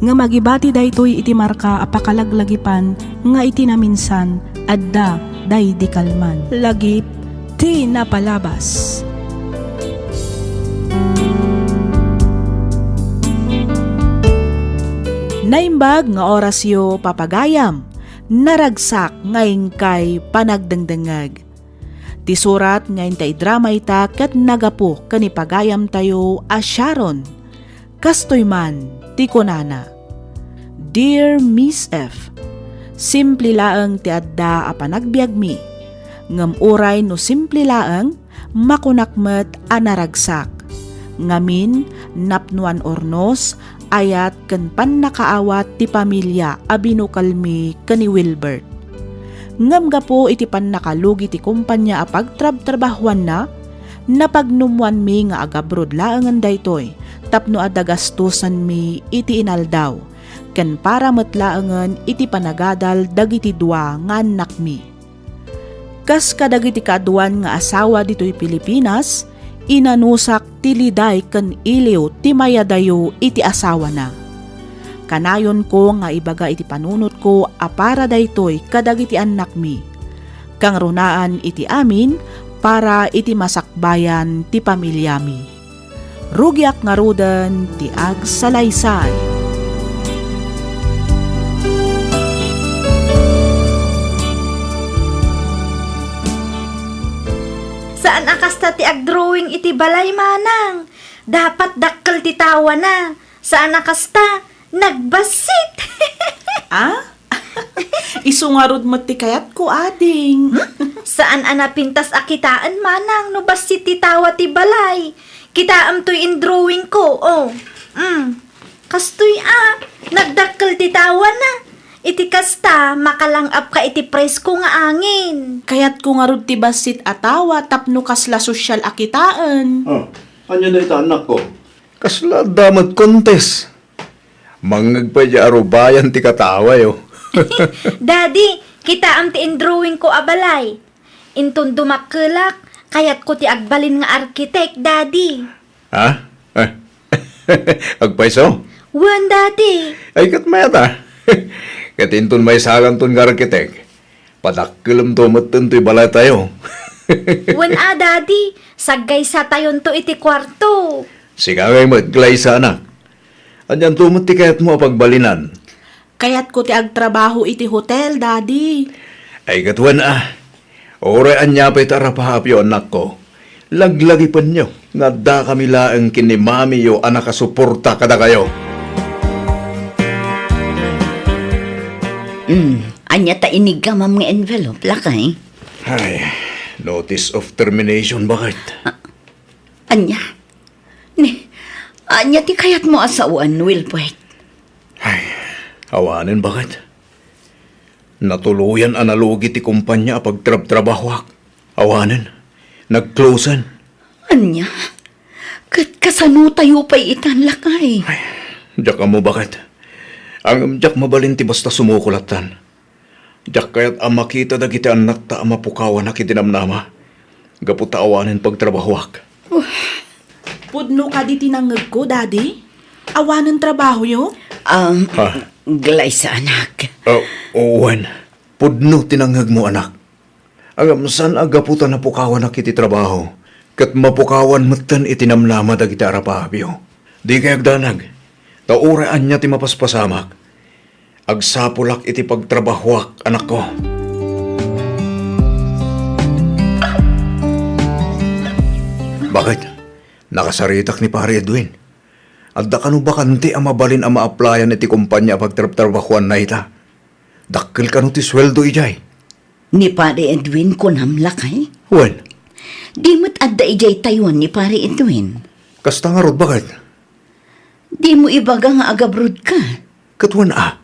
Ngem agibati daytoy iti marka a pakalaglagipan nga iti naminsan, adda daydi kalman. Lagip ti napalabas. Naimbag nga orasyo, papagayam, naragsak nga inkay panagdengdengngeg. Ti surat nga inta idrama ita ket nagapu ken ni pagayamtayo a Sharon. Kastoy man ti kunana, "Dear Miss F, simple laeng ti adda a panagbiagmi, ngem uray no simple laeng, makunak met a naragsak. Ngamin, napnoan urnos, ayat ken pannakaawat ti pamilia a binukelmi ken ni Wilbert. Ngem gapu iti pannakalugi ti kompania a pagtrabtrabahuanna, napagnummoanmi nga agabrod laengen daytoy tapno adda gastusanmi iti inaldaw, ken para met laengen iti panagadal dagiti dua nga annakmi. Kas kadagiti kaaduan nga asawa ditoy Pilipinas, inanusak ti liday ken iliw ti mayadayo iti asawana. Kanayonko nga ibaga iti panunotko a para daytoy kadagiti annakmi, kangrunaan iti amin para iti masakbayan ti pamiliami. Rugiak ngaruden ti agsalaysay." Saan a kasta ti agdrawing iti balay, manang. Dapat dakkel ti tawana. Saan a kasta, nagbassit. Ah? Isu ngarud met ti kayatko, ading. Hmm? Saan a napintas a kitaen, manang, no bassit ti tawa ti balay. Kitaem toy indrawingko, oh. Mm. Kastoy a, nagdakkel ti tawana. Iti kasta, makalang-apka iti presko nga angin. Kayatko ngarud ti bassit a tawa tapno kasla sosyal a kitaen. Oh, ania dayta, annakko? Kasla adda met contest. Mangngeg pay di arubayan ti katawayo. Daddy, kitaem ti indrawingko a balay. Inton dumakkelak, kayatko ti agbalin nga arkitek, Daddy. Ha? Eh. Agpayso? Wen, Daddy. Ay, ket mayat a. Ket inton maysakanton nga arkitek, padakkelemto metten toy balaytayo. Wen a, Daddy, saggaysatayonto iti kuarto. Sika ngay met, Glyza, anak. Anianto met ti kayatmo a pagbalinan? Kayatko ti agtrabaho iti hotel, Daddy. Ay, ket wen a. Uray ania pay ti arapaapyo, annakko, laglagipenyo nga addakami laeng ken ni mamiyo a nakasuporta kadakayo. Hmm, ania ta iniggamam nga envelope, lakay? Ay, notice of termination, baket. Ah, ania? Ni, ania ti kayatmo a sawen, Wilbert? Ay, awanen, baket. Natuloyan a nalugi ti kompania a pagtrabtrabahoak. Awanen, nagclosen. Ania? Ket kasano tayo pay itan, lakay? Ay, diak ammo, baket. Ngem diak mabalin ti basta sumukol lattan. Diak kayat a makita dagiti annakta a mapukawanak iti namnama gapu ta awanen pagtrabahoak. Pudno kadi ti nangngegko, Daddy? Awanen trabahoyo? Um, Ha? Glyza, anak. Ah, wen, pudno ti nangngegmo, anak. Ngem saan a gapu ta napukawanak iti trabaho, ket mapukawan metten iti namnama dagiti arapaapyo. Dikay agdanag, ta uray ania ti mapaspasamak, agsapulak iti pagtrabahoak, anakko. Baket? Nakasaritak ni Pare Edwin. Adda kano bakante a mabalin a ma-applyan iti kompania a pagtrabtrabahoanna ita? Dakkel kano ti sueldo idiay? Ni Pare Edwin, kunam, lakay? Wen. Di met adda idiay Taiwan ni Pare Edwin. Kasta ngarud, baket? Dimo ibaga nga agabrodka. Ket wen a,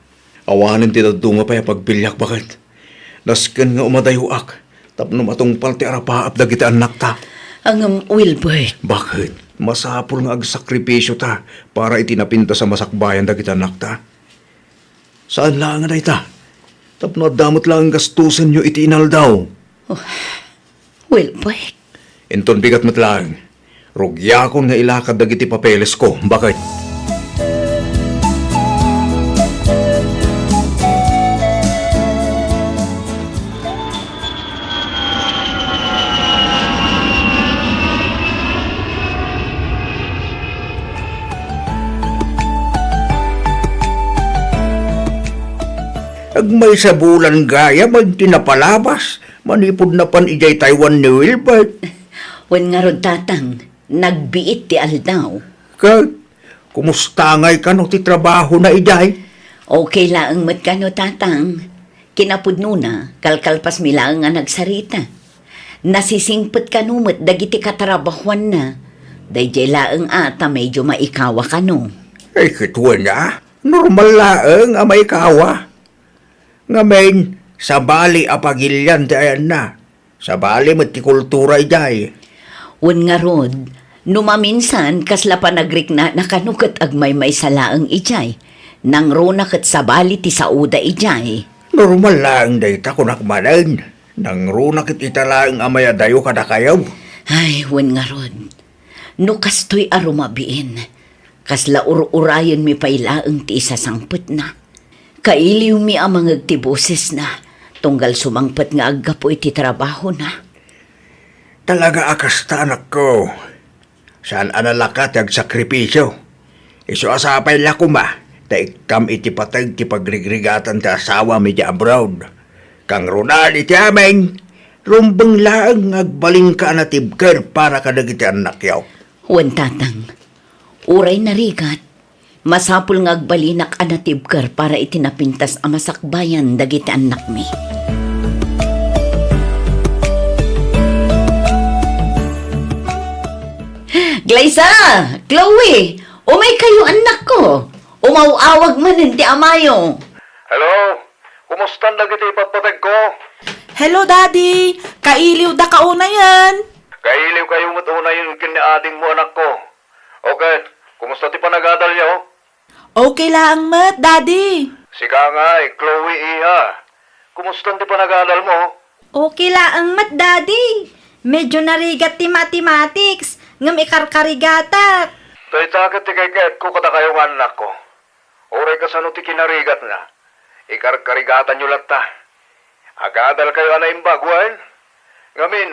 awanen ti dadduma pay a pagbiliak, baket. Nasken nga umadayoak tapno matungpal ti arapaap dagiti annakta. Ngem, Wilbert. Baket? Masapul nga agsakripisio ta para iti napintas a masakbayan dagiti annakta. Saan laeng a dayta, tapno adda met laeng gastusenyo iti inaldaw. Oh, Wilbert. Inton bigat met laeng, Rugiakon nga ilakad dagiti papelesko, baket. Agmaysa bulan gayam ti napalabas manipud napan idiay Taiwan ni Wilbert. Wen ngarud, Tatang, nagbiit ti aldaw. Ket kumusta ngay kano ti trabahona idiay? Okay laeng met kano, Tatang. Kinapudnona, kalkalpasmi laeng a nagsarita. Nasisingpet kano met dagiti katrabahuanna. Daydiay laeng a ta medyo maikawa kano. Ay, ket wen a, normal laeng a maikawa. Ngamin, sabali a pagilian ti ayanna. Sabali met ti kultura idiay. Wen ngarud, no maminsan, kasla panagriknana kano ket agmaymaysa laeng idiay. Nangruna ket sabali ti saoda idiay. Normal laeng dayta, kunak manen. Nangruna ket ita laeng a mayadayo kadakayo. Ay, wen ngarud. No kastoy a rumabiin, kasla ur-urayenmi pay laeng ti isasangpetna. Kailiwmi a mangeg ti bosesna, tunggal sumangpet nga aggapu iti trabahona. Talaga a kasta, anakko. Saan a nalaka ti agsakripisio. Isu a sapay la koma, ta iktam iti pateg ti pagrigrigatan ti asawam iti abroad. Kangrunan iti amin, rumbeng laeng nga agbalinka a natibker para kadagiti annakyo. Wen, Tatang, uray narigat, masapul nga agbalinak a natibker para iti napintas a masakbayan dagiti annakmi. Glyza! Chloe! Umaykayo, annakko! Umaw-awag manen ti amayo. Hello? Kumustan dagiti ipatpategko? Hello, Daddy! Kailiwda ka unayen! Kailiwkayo met unayen ken ni adingmo, anakko. O ket, kumusta ti panagadalyo? Okay laeng met, Daddy. Sika ngay, Chloe, iha. Kumustan ti panagadalmo? Okay laeng met, Daddy. Medyo narigat ti mathematics, ngem ikarkarigatak. Dayta ket ti kayatko kadakayo nga annakko. Uray kasano ti kinarigatna, ikarkarigatanyo latta. Agadalkayo a naimbag, wen? Ngamin,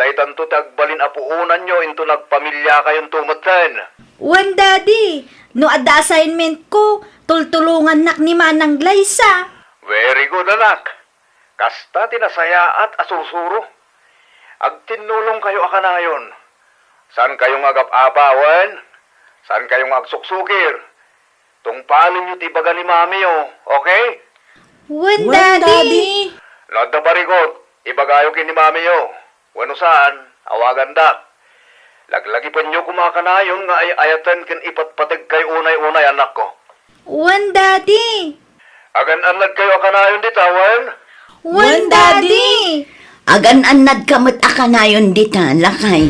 daytanto ti agbalin a puonanyo inton agpamiliakayonto metten. Wen, Daddy. No adda assignmentko, tultulongannak ni Manang Glyza. Very good, anak. Kasta ti nasayaat a sursuro. Agtinnulongkayo a kanayon. Saankayo nga agap-apa, wen? Saankayo nga agsuksukir? Tungpalenyo ti ibaga ni Mamiyo, okay? Wen, Wen, Daddy. Daddy. No adda barikot, ibagayo ken ni Mamiyo. Wenno saan, awagandak. Laglagipenyo koma a kanayon nga ay-ayaten ken ipatpategkayo unay-unay, anakko. Wen, Daddy. Agan-annadkayo a kanayon dita, wen? Wen, Daddy. Agan-annadka met a kanayon dita, lakay.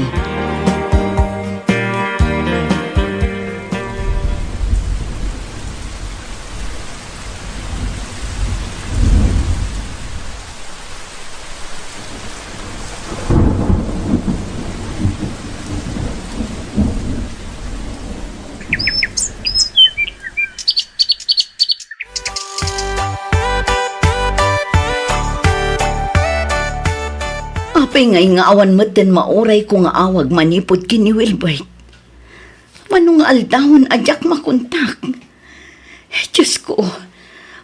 Apay ngay nga awan metten maurayko nga awag manipud ken ni Wilbert? Mano nga aldawen a diak makontak? Diosko,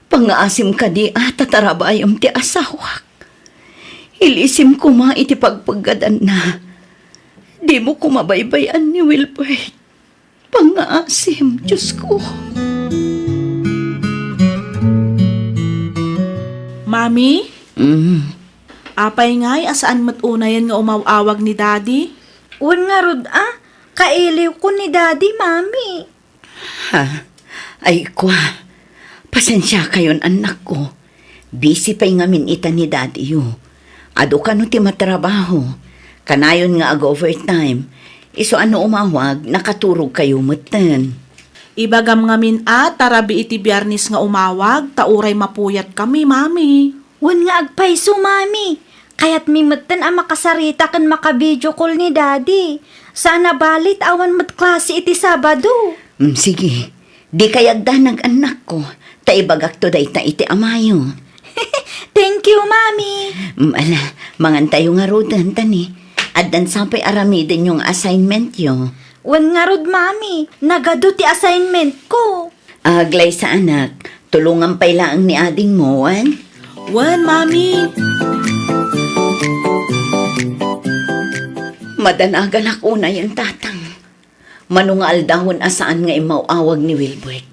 pangngaasim kadi a ta tarabayem ti asawak. Ilisim koma iti pagpeggadanna. Dimo koma baybay-an ni Wilbert. Pangngaasim, Diosko. Mami? Mm. Apay ngay a saan met unayen nga umaw-awag ni Daddy? Wen ngarud a, kailiwko ni Daddy, Mami. Ha? Ay, kua. Pasensiakayon, annakko. Busy pay ngamin ita ni Daddy-yo. Adu kano ti matrabaho. Kanayon nga ag-overtime. Isu a no umawag, nakaturogkayo metten. Ibagam ngamin a ta rabii ti Biernes nga umawag, ta uray mapuyatkami, Mami. Wen nga agpayso, Mami. Kayatmi metten a makasarita ken maka-video call ni Daddy. Saan a bale ta awan met klase iti Sabado. Mm, sige. Dikay agdanag, annakko, ta ibagakto dayta iti amayo. Thank you, Mami. Mm, ala, mangantayo ngaruden, ta ni, addan sa pay aramidenyo nga assignmentyo. Wen ngarud, Mami, nagadu ti assignmentko. Aglaysa, anak, tulongam pay laeng ni adingmo, wen? Wen, Mami. Madanaganak unayen, Tatang. Mano nga aldawen a saan nga immaw-awag ni Wilbert?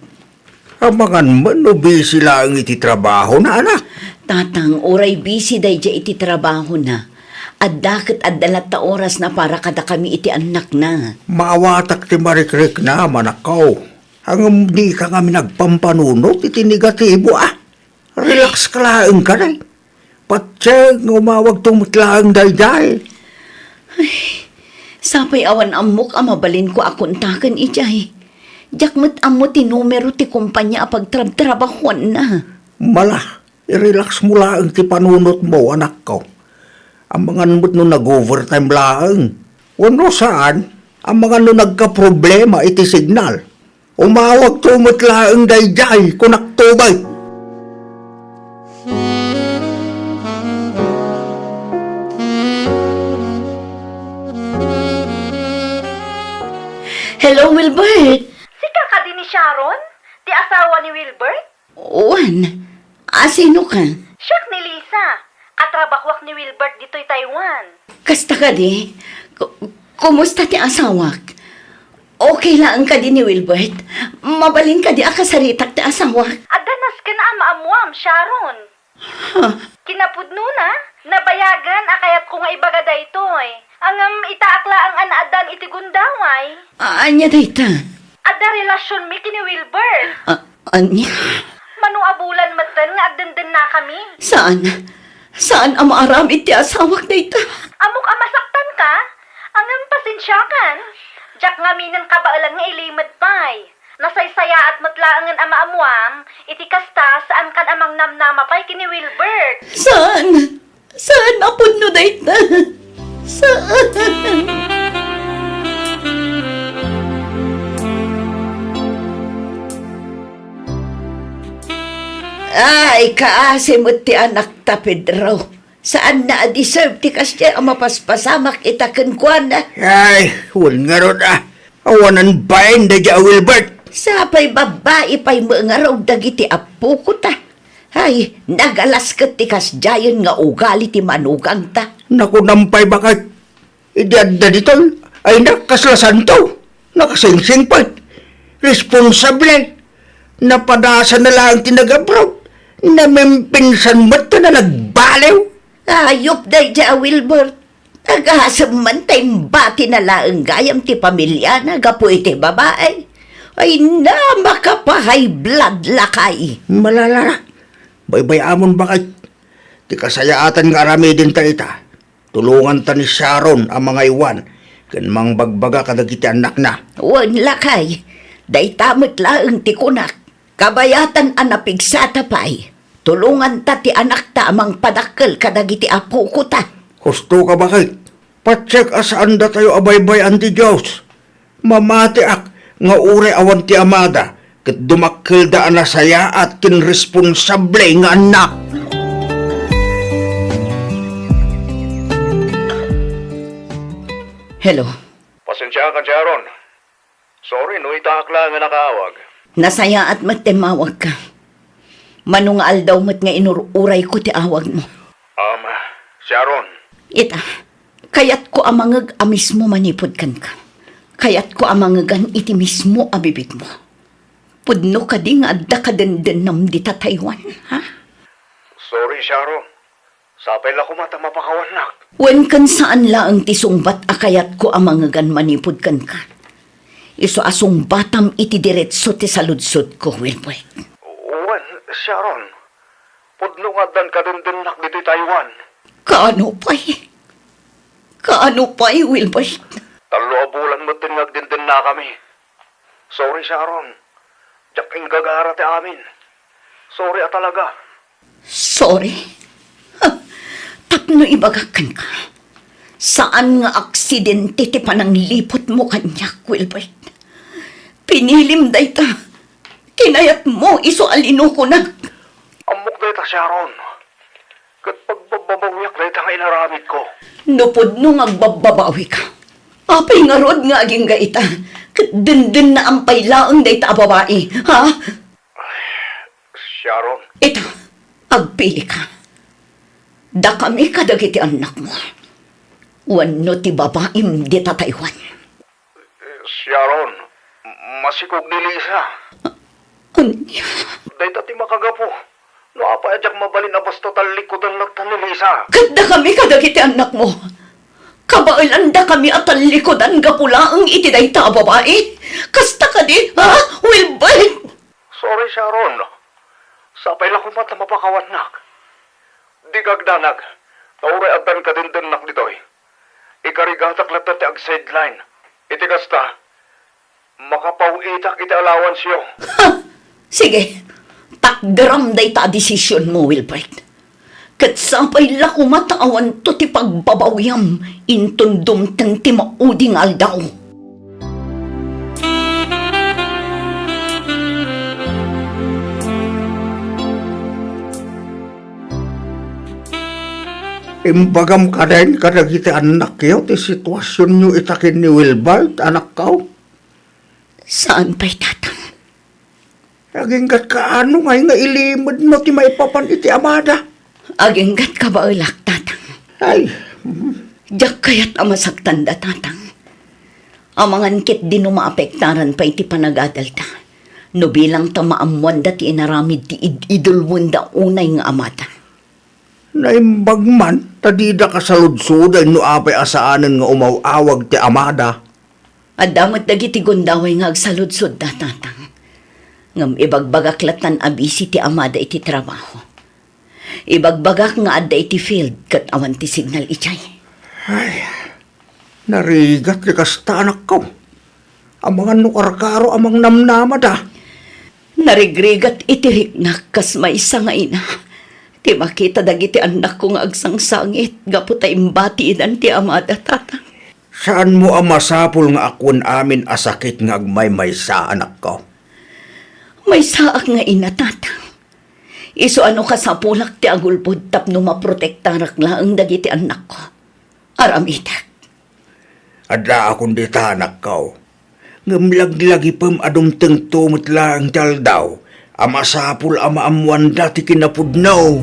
Amangan man no busy laeng iti trabahona, anak. Tatang, uray busy daydiay iti trabahona, adda ket adda latta orasna para kadakami iti annakna. Maawatak ti marikriknam, anakko. Ngem dika ngamin agpampanunot iti negatibo, a. Relax ka laeng kadi. Patse nga umawagto met laeng daydiay. Ay, sapay awan ammok a mabalinko a kontaken idiay. Diak met ammo ti numero ti kompania a pagtrabtrabahuanna. Mala, i-relax mo laeng ti panunotmo, anakko. Amangan met no nag-overtime laeng. Wenno saan, amangan no nagkaproblema iti signal. Umawagto met laeng daydiay, kunakto bay. Hello, Wilbert. Sika kadi ni Sharon? Ti asawa ni Wilbert? Wen, asino ka? Siak ni Lisa. Katrabahuak ni Wilbert ditoy Taiwan. Kasta kadi? Ku-, kumusta ti asawak? Okay laeng kadi ni Wilbert? Mabalin kadi a kasaritak ti asawak? Adda nasken a maammuam, Sharon. Ha? Kinapudnona, nabayagan a kayatko nga ibaga daytoy. Ngem itaak laeng a naaddan iti gundaway. A-, ania dayta? Adda relasionmi ken ni Wilbert. A-, ania? Mano a bulan metten nga agdendennakami. Saan? Saan a maaramid ti asawak dayta? Ammok a masaktanka, ngem pasensiakan. Diak ngaminen kabaelan nga ilimed pay. Nasaysayaat met laengen a maammuam, iti kasta, saankan a mangnamnama pay ken ni Wilbert. Saan? Saan a pudno dayta? Saan? Ay, kaasi met ti anakta, Pedro. Saanna a deserve ti kasdiay a mapaspasamak ita kenkuana. Ay, wen ngarud a. Awanan bain daydiay a Wilbert. Sapay babbai pay met ngarud dagiti appokota. Ay, nagalas ket ti kasdiayen nga ugali ti manugangta. Nakunam pay, baket. Idi adda ditoy, ay, nakasla santo. Nakasingsingpet. Responsable. Napadasan na laeng ti nag-abroad. Namimpinsan met ta na nagbaliw. Ayup daydiay a Wilbert. Agasem man ta imbatina laeng gayam ti pamiliana gapu iti babai. Ay na, makapahay blood lakay. Malala. Baybay-amon, baket. Ti kasayaatan nga aramidenta ita. Tulonganta ni Sharon a mangaywan ken mangbagbaga kadagiti annakna. Wen, lakay, dayta met laeng ti kunak. Kabayatan a napigsata pay, tulonganta ti anakta a mangpadakkel kadagiti appokota. Husto ka, baket. Patiek a saan datayo a baybay-an ti Dios. Mamatiak nga uray awan ti amada, ket dumakkelda a nasayaat ken responsable nga annak. Hello. Pasensiakan, Sharon. Sorry no itaak laeng a nakaawag. Nasayaat met ti immawagka. Mano nga aldaw met nga inur-urayko ti awagmo. Um, Sharon. Ita, kayatko a mangeg a mismo manipud kenka. Kayatko a mangegan iti mismo a bibigmo. Pudno kadi nga adda kadendennam dita Taiwan, ha? Sorry, Sharon. Sapay la koma ta mapakawannak. Wen ken saan laeng ti sungbat a kayatko a mangegan manipud kenka. Isu a sungbatam iti diretso ti saludsodko, Wilbert. Wen, Sharon. Pudno nga addan kadendennak ditoy Taiwan. Kaano pay? Kaano pay, Wilbert? Tallo a bulan metten nga agdendennakami. Sorry, Sharon. Diak inggagara ti amin. Sorry a talaga. Sorry? Ha, ta No ibagak kenka, saan nga aksidente ti panangliputmo kaniak, Wilbert. Pinilim dayta. Kinayatmo isu a linukonak. Ammok dayta, Sharon. Ket pagbabbabawiak dayta nga inaramidko. No pudno nga agbabbabawika, apay ngarud nga agingga ita? Ket dendennaan pay laeng dayta a babai, ha? Sharon. Ita, agpilika. Dakami kadagiti annakmo wenno ti babaim dita Taiwan? Sharon, masikog ni Lisa. Ania? Dayta ti makagapu. No apay a diak mabalin a basta tallikudan latta ni Lisa. Ket dakami kadagiti annakmo, kabaelandakami a tallikudan gapu laeng iti dayta a babai? Kasta kadi, ha? Wilbert! Sorry, Sharon. Sapay la koma ta mapakawannak. Dika agdanag, ta uray addan kadendennak ditoy, ikarigatak latta ti agsideline. Iti kasta, makapaw-itak iti allowanceyo. Ha! Sige, takderam dayta a desisionmo, Wilbert. Ket sapay la koma ta awanto ti pagbabawiam inton dumteng ti maudi nga aldaw. Imbagam kadi kadagiti annakyo ti situasionyo ita ken ni Wilbert, anakko? Saan pay, Tatang. Aginggatka, anongay nga ilimedmo ti maipapan iti amada? Aginggat kabaelak, Tatang. Ay. Diak kayat a masaktanda, Tatang. Amangan ketdi no maapektaran pay ti panagadalda no bilangta maammoanda ti inaramid ti id-idulwenda unay nga amada. Naimbag man ta dida kasaludsoden no apay a saanen nga umaw-awag ti amada. Adda met dagiti gundaway nga agsaludsodda, Tatang. Ngem ibagbagak lattan a busy ti amada iti trabaho. Ibagbagak nga adda iti field ket awan ti signal idiay. Ay, narigat ti kasta, anakko. Amangan no karkaro a mangnamnamada. Narigrigat iti riknak kas maysa nga ina ti makita dagiti annakko nga agsangsangit gapu ta imbatiidan ti amada, Tatang. Saanmo a masapul nga awan amin a sakit nga agmaymaysa, anakko? Maysaak nga ina, Tatang. Isu a no kasapulak ti agulbod tapno maprotektarak laeng dagiti annakko. Aramidek. Addaakon dita, anakko. Ngem laglagipem a dumtengto met laeng ti aldaw a masapul a maammoanda ti kinapudno.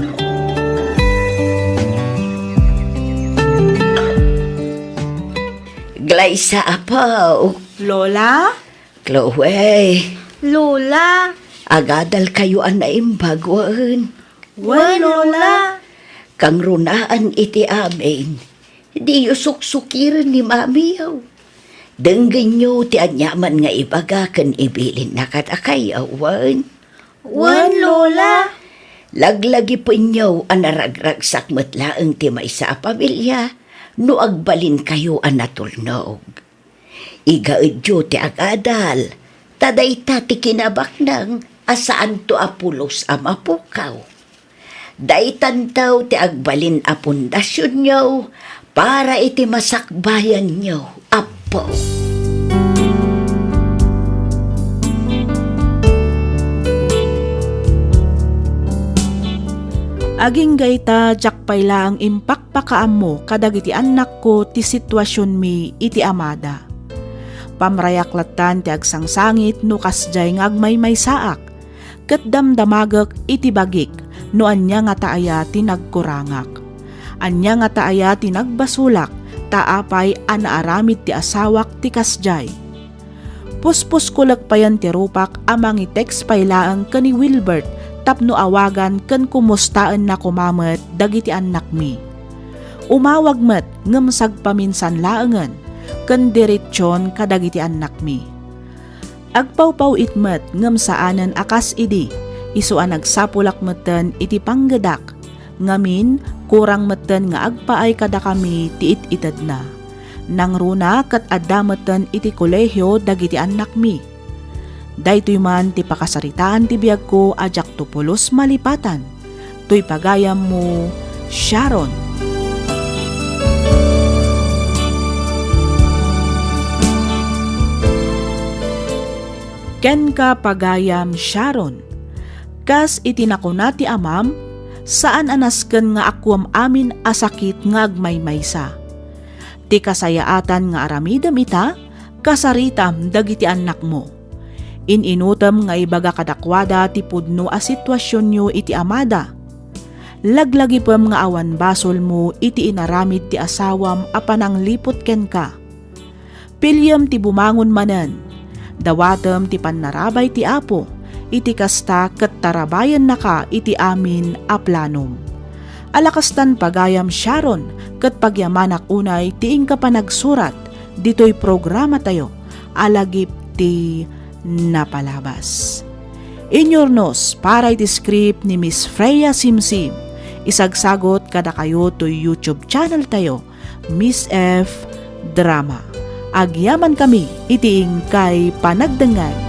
Glaysa, Apo. Lola? Chloe. Lola. Agadalkayo a naimbag, wen? Wen, Lola. Kangrunaan iti amin. Diyo suksukiren ni Mamiyo. Denggenyo ti aniaman nga ibaga ken ibilinna kadakayo, wen? Wen, Lola. Laglagipenyo a naragragsak met laeng ti maysa a pamilia no agbalinkayo a natulnog. Igaedyo ti agadal, ta dayta ti kinabaknang a saanto a pulos a mapukaw. Daytanto ti agbalin a pundasionyo para iti masakbayanyo, Apo. Agingga ita, diak pay laeng impakpakaammo kadagiti annakko ti situasionmi iti amada. Pamrayak lattan ti agsangsangit no kasdiay nga agmaymaysaak, ket damdamagek iti bagik no ania ngata aya ti nagkurangak. Ania ngata aya ti nagbasolak, ta apay a naaramid ti asawak ti kasdiay. Puspusko lekpayen ti rupak a mangitext pay laeng ken ni Wilbert tapno awagan ken kumustaenna koma met dagiti annakmi. Umawag met ngem sagpaminsan laengen ken diretsion kadagiti annakmi. Agpawpaw-it met ngem saanen a kas idi, isu a nagsapulak metten iti panggedak. Ngamin, kurang metten nga agpaay kadakami ti it-itedna. Nangruna ket adda metten iti kolehio dagiti annakmi. Daytoy man ti pakasaritaan ti biagko a diakto pulos malipatan. Toy pagayammo, Sharon. Enka, pagayam Sharon, kas iti nakuna ti amam, saan a nasken nga akuem amin a sakit nga agmaymaysa. Ti kasayaatan nga aramidem ita, kasaritam dagiti annakmo. In-inutem nga ibaga kadakuada ti pudno a situasionyo iti amada. Laglagipem nga awan basolmo iti inaramid ti asawam a panangliput kenka. Piliem ti bumangon manen. Dawatem ti pannarabay ti Apo, iti kasta ket tarabayennaka iti amin a planom. Ala kastan, pagayam Sharon, ket pagyamanak unay ti inka panagsurat ditoy programatayo a lagip ti napalabas. Inyurnos para iti script ni Miss Freya Simsim. Isagsagot kadakayo toy YouTube channel tayo, Miss F Drama. Agyamankami iti inkay panagdengngeg.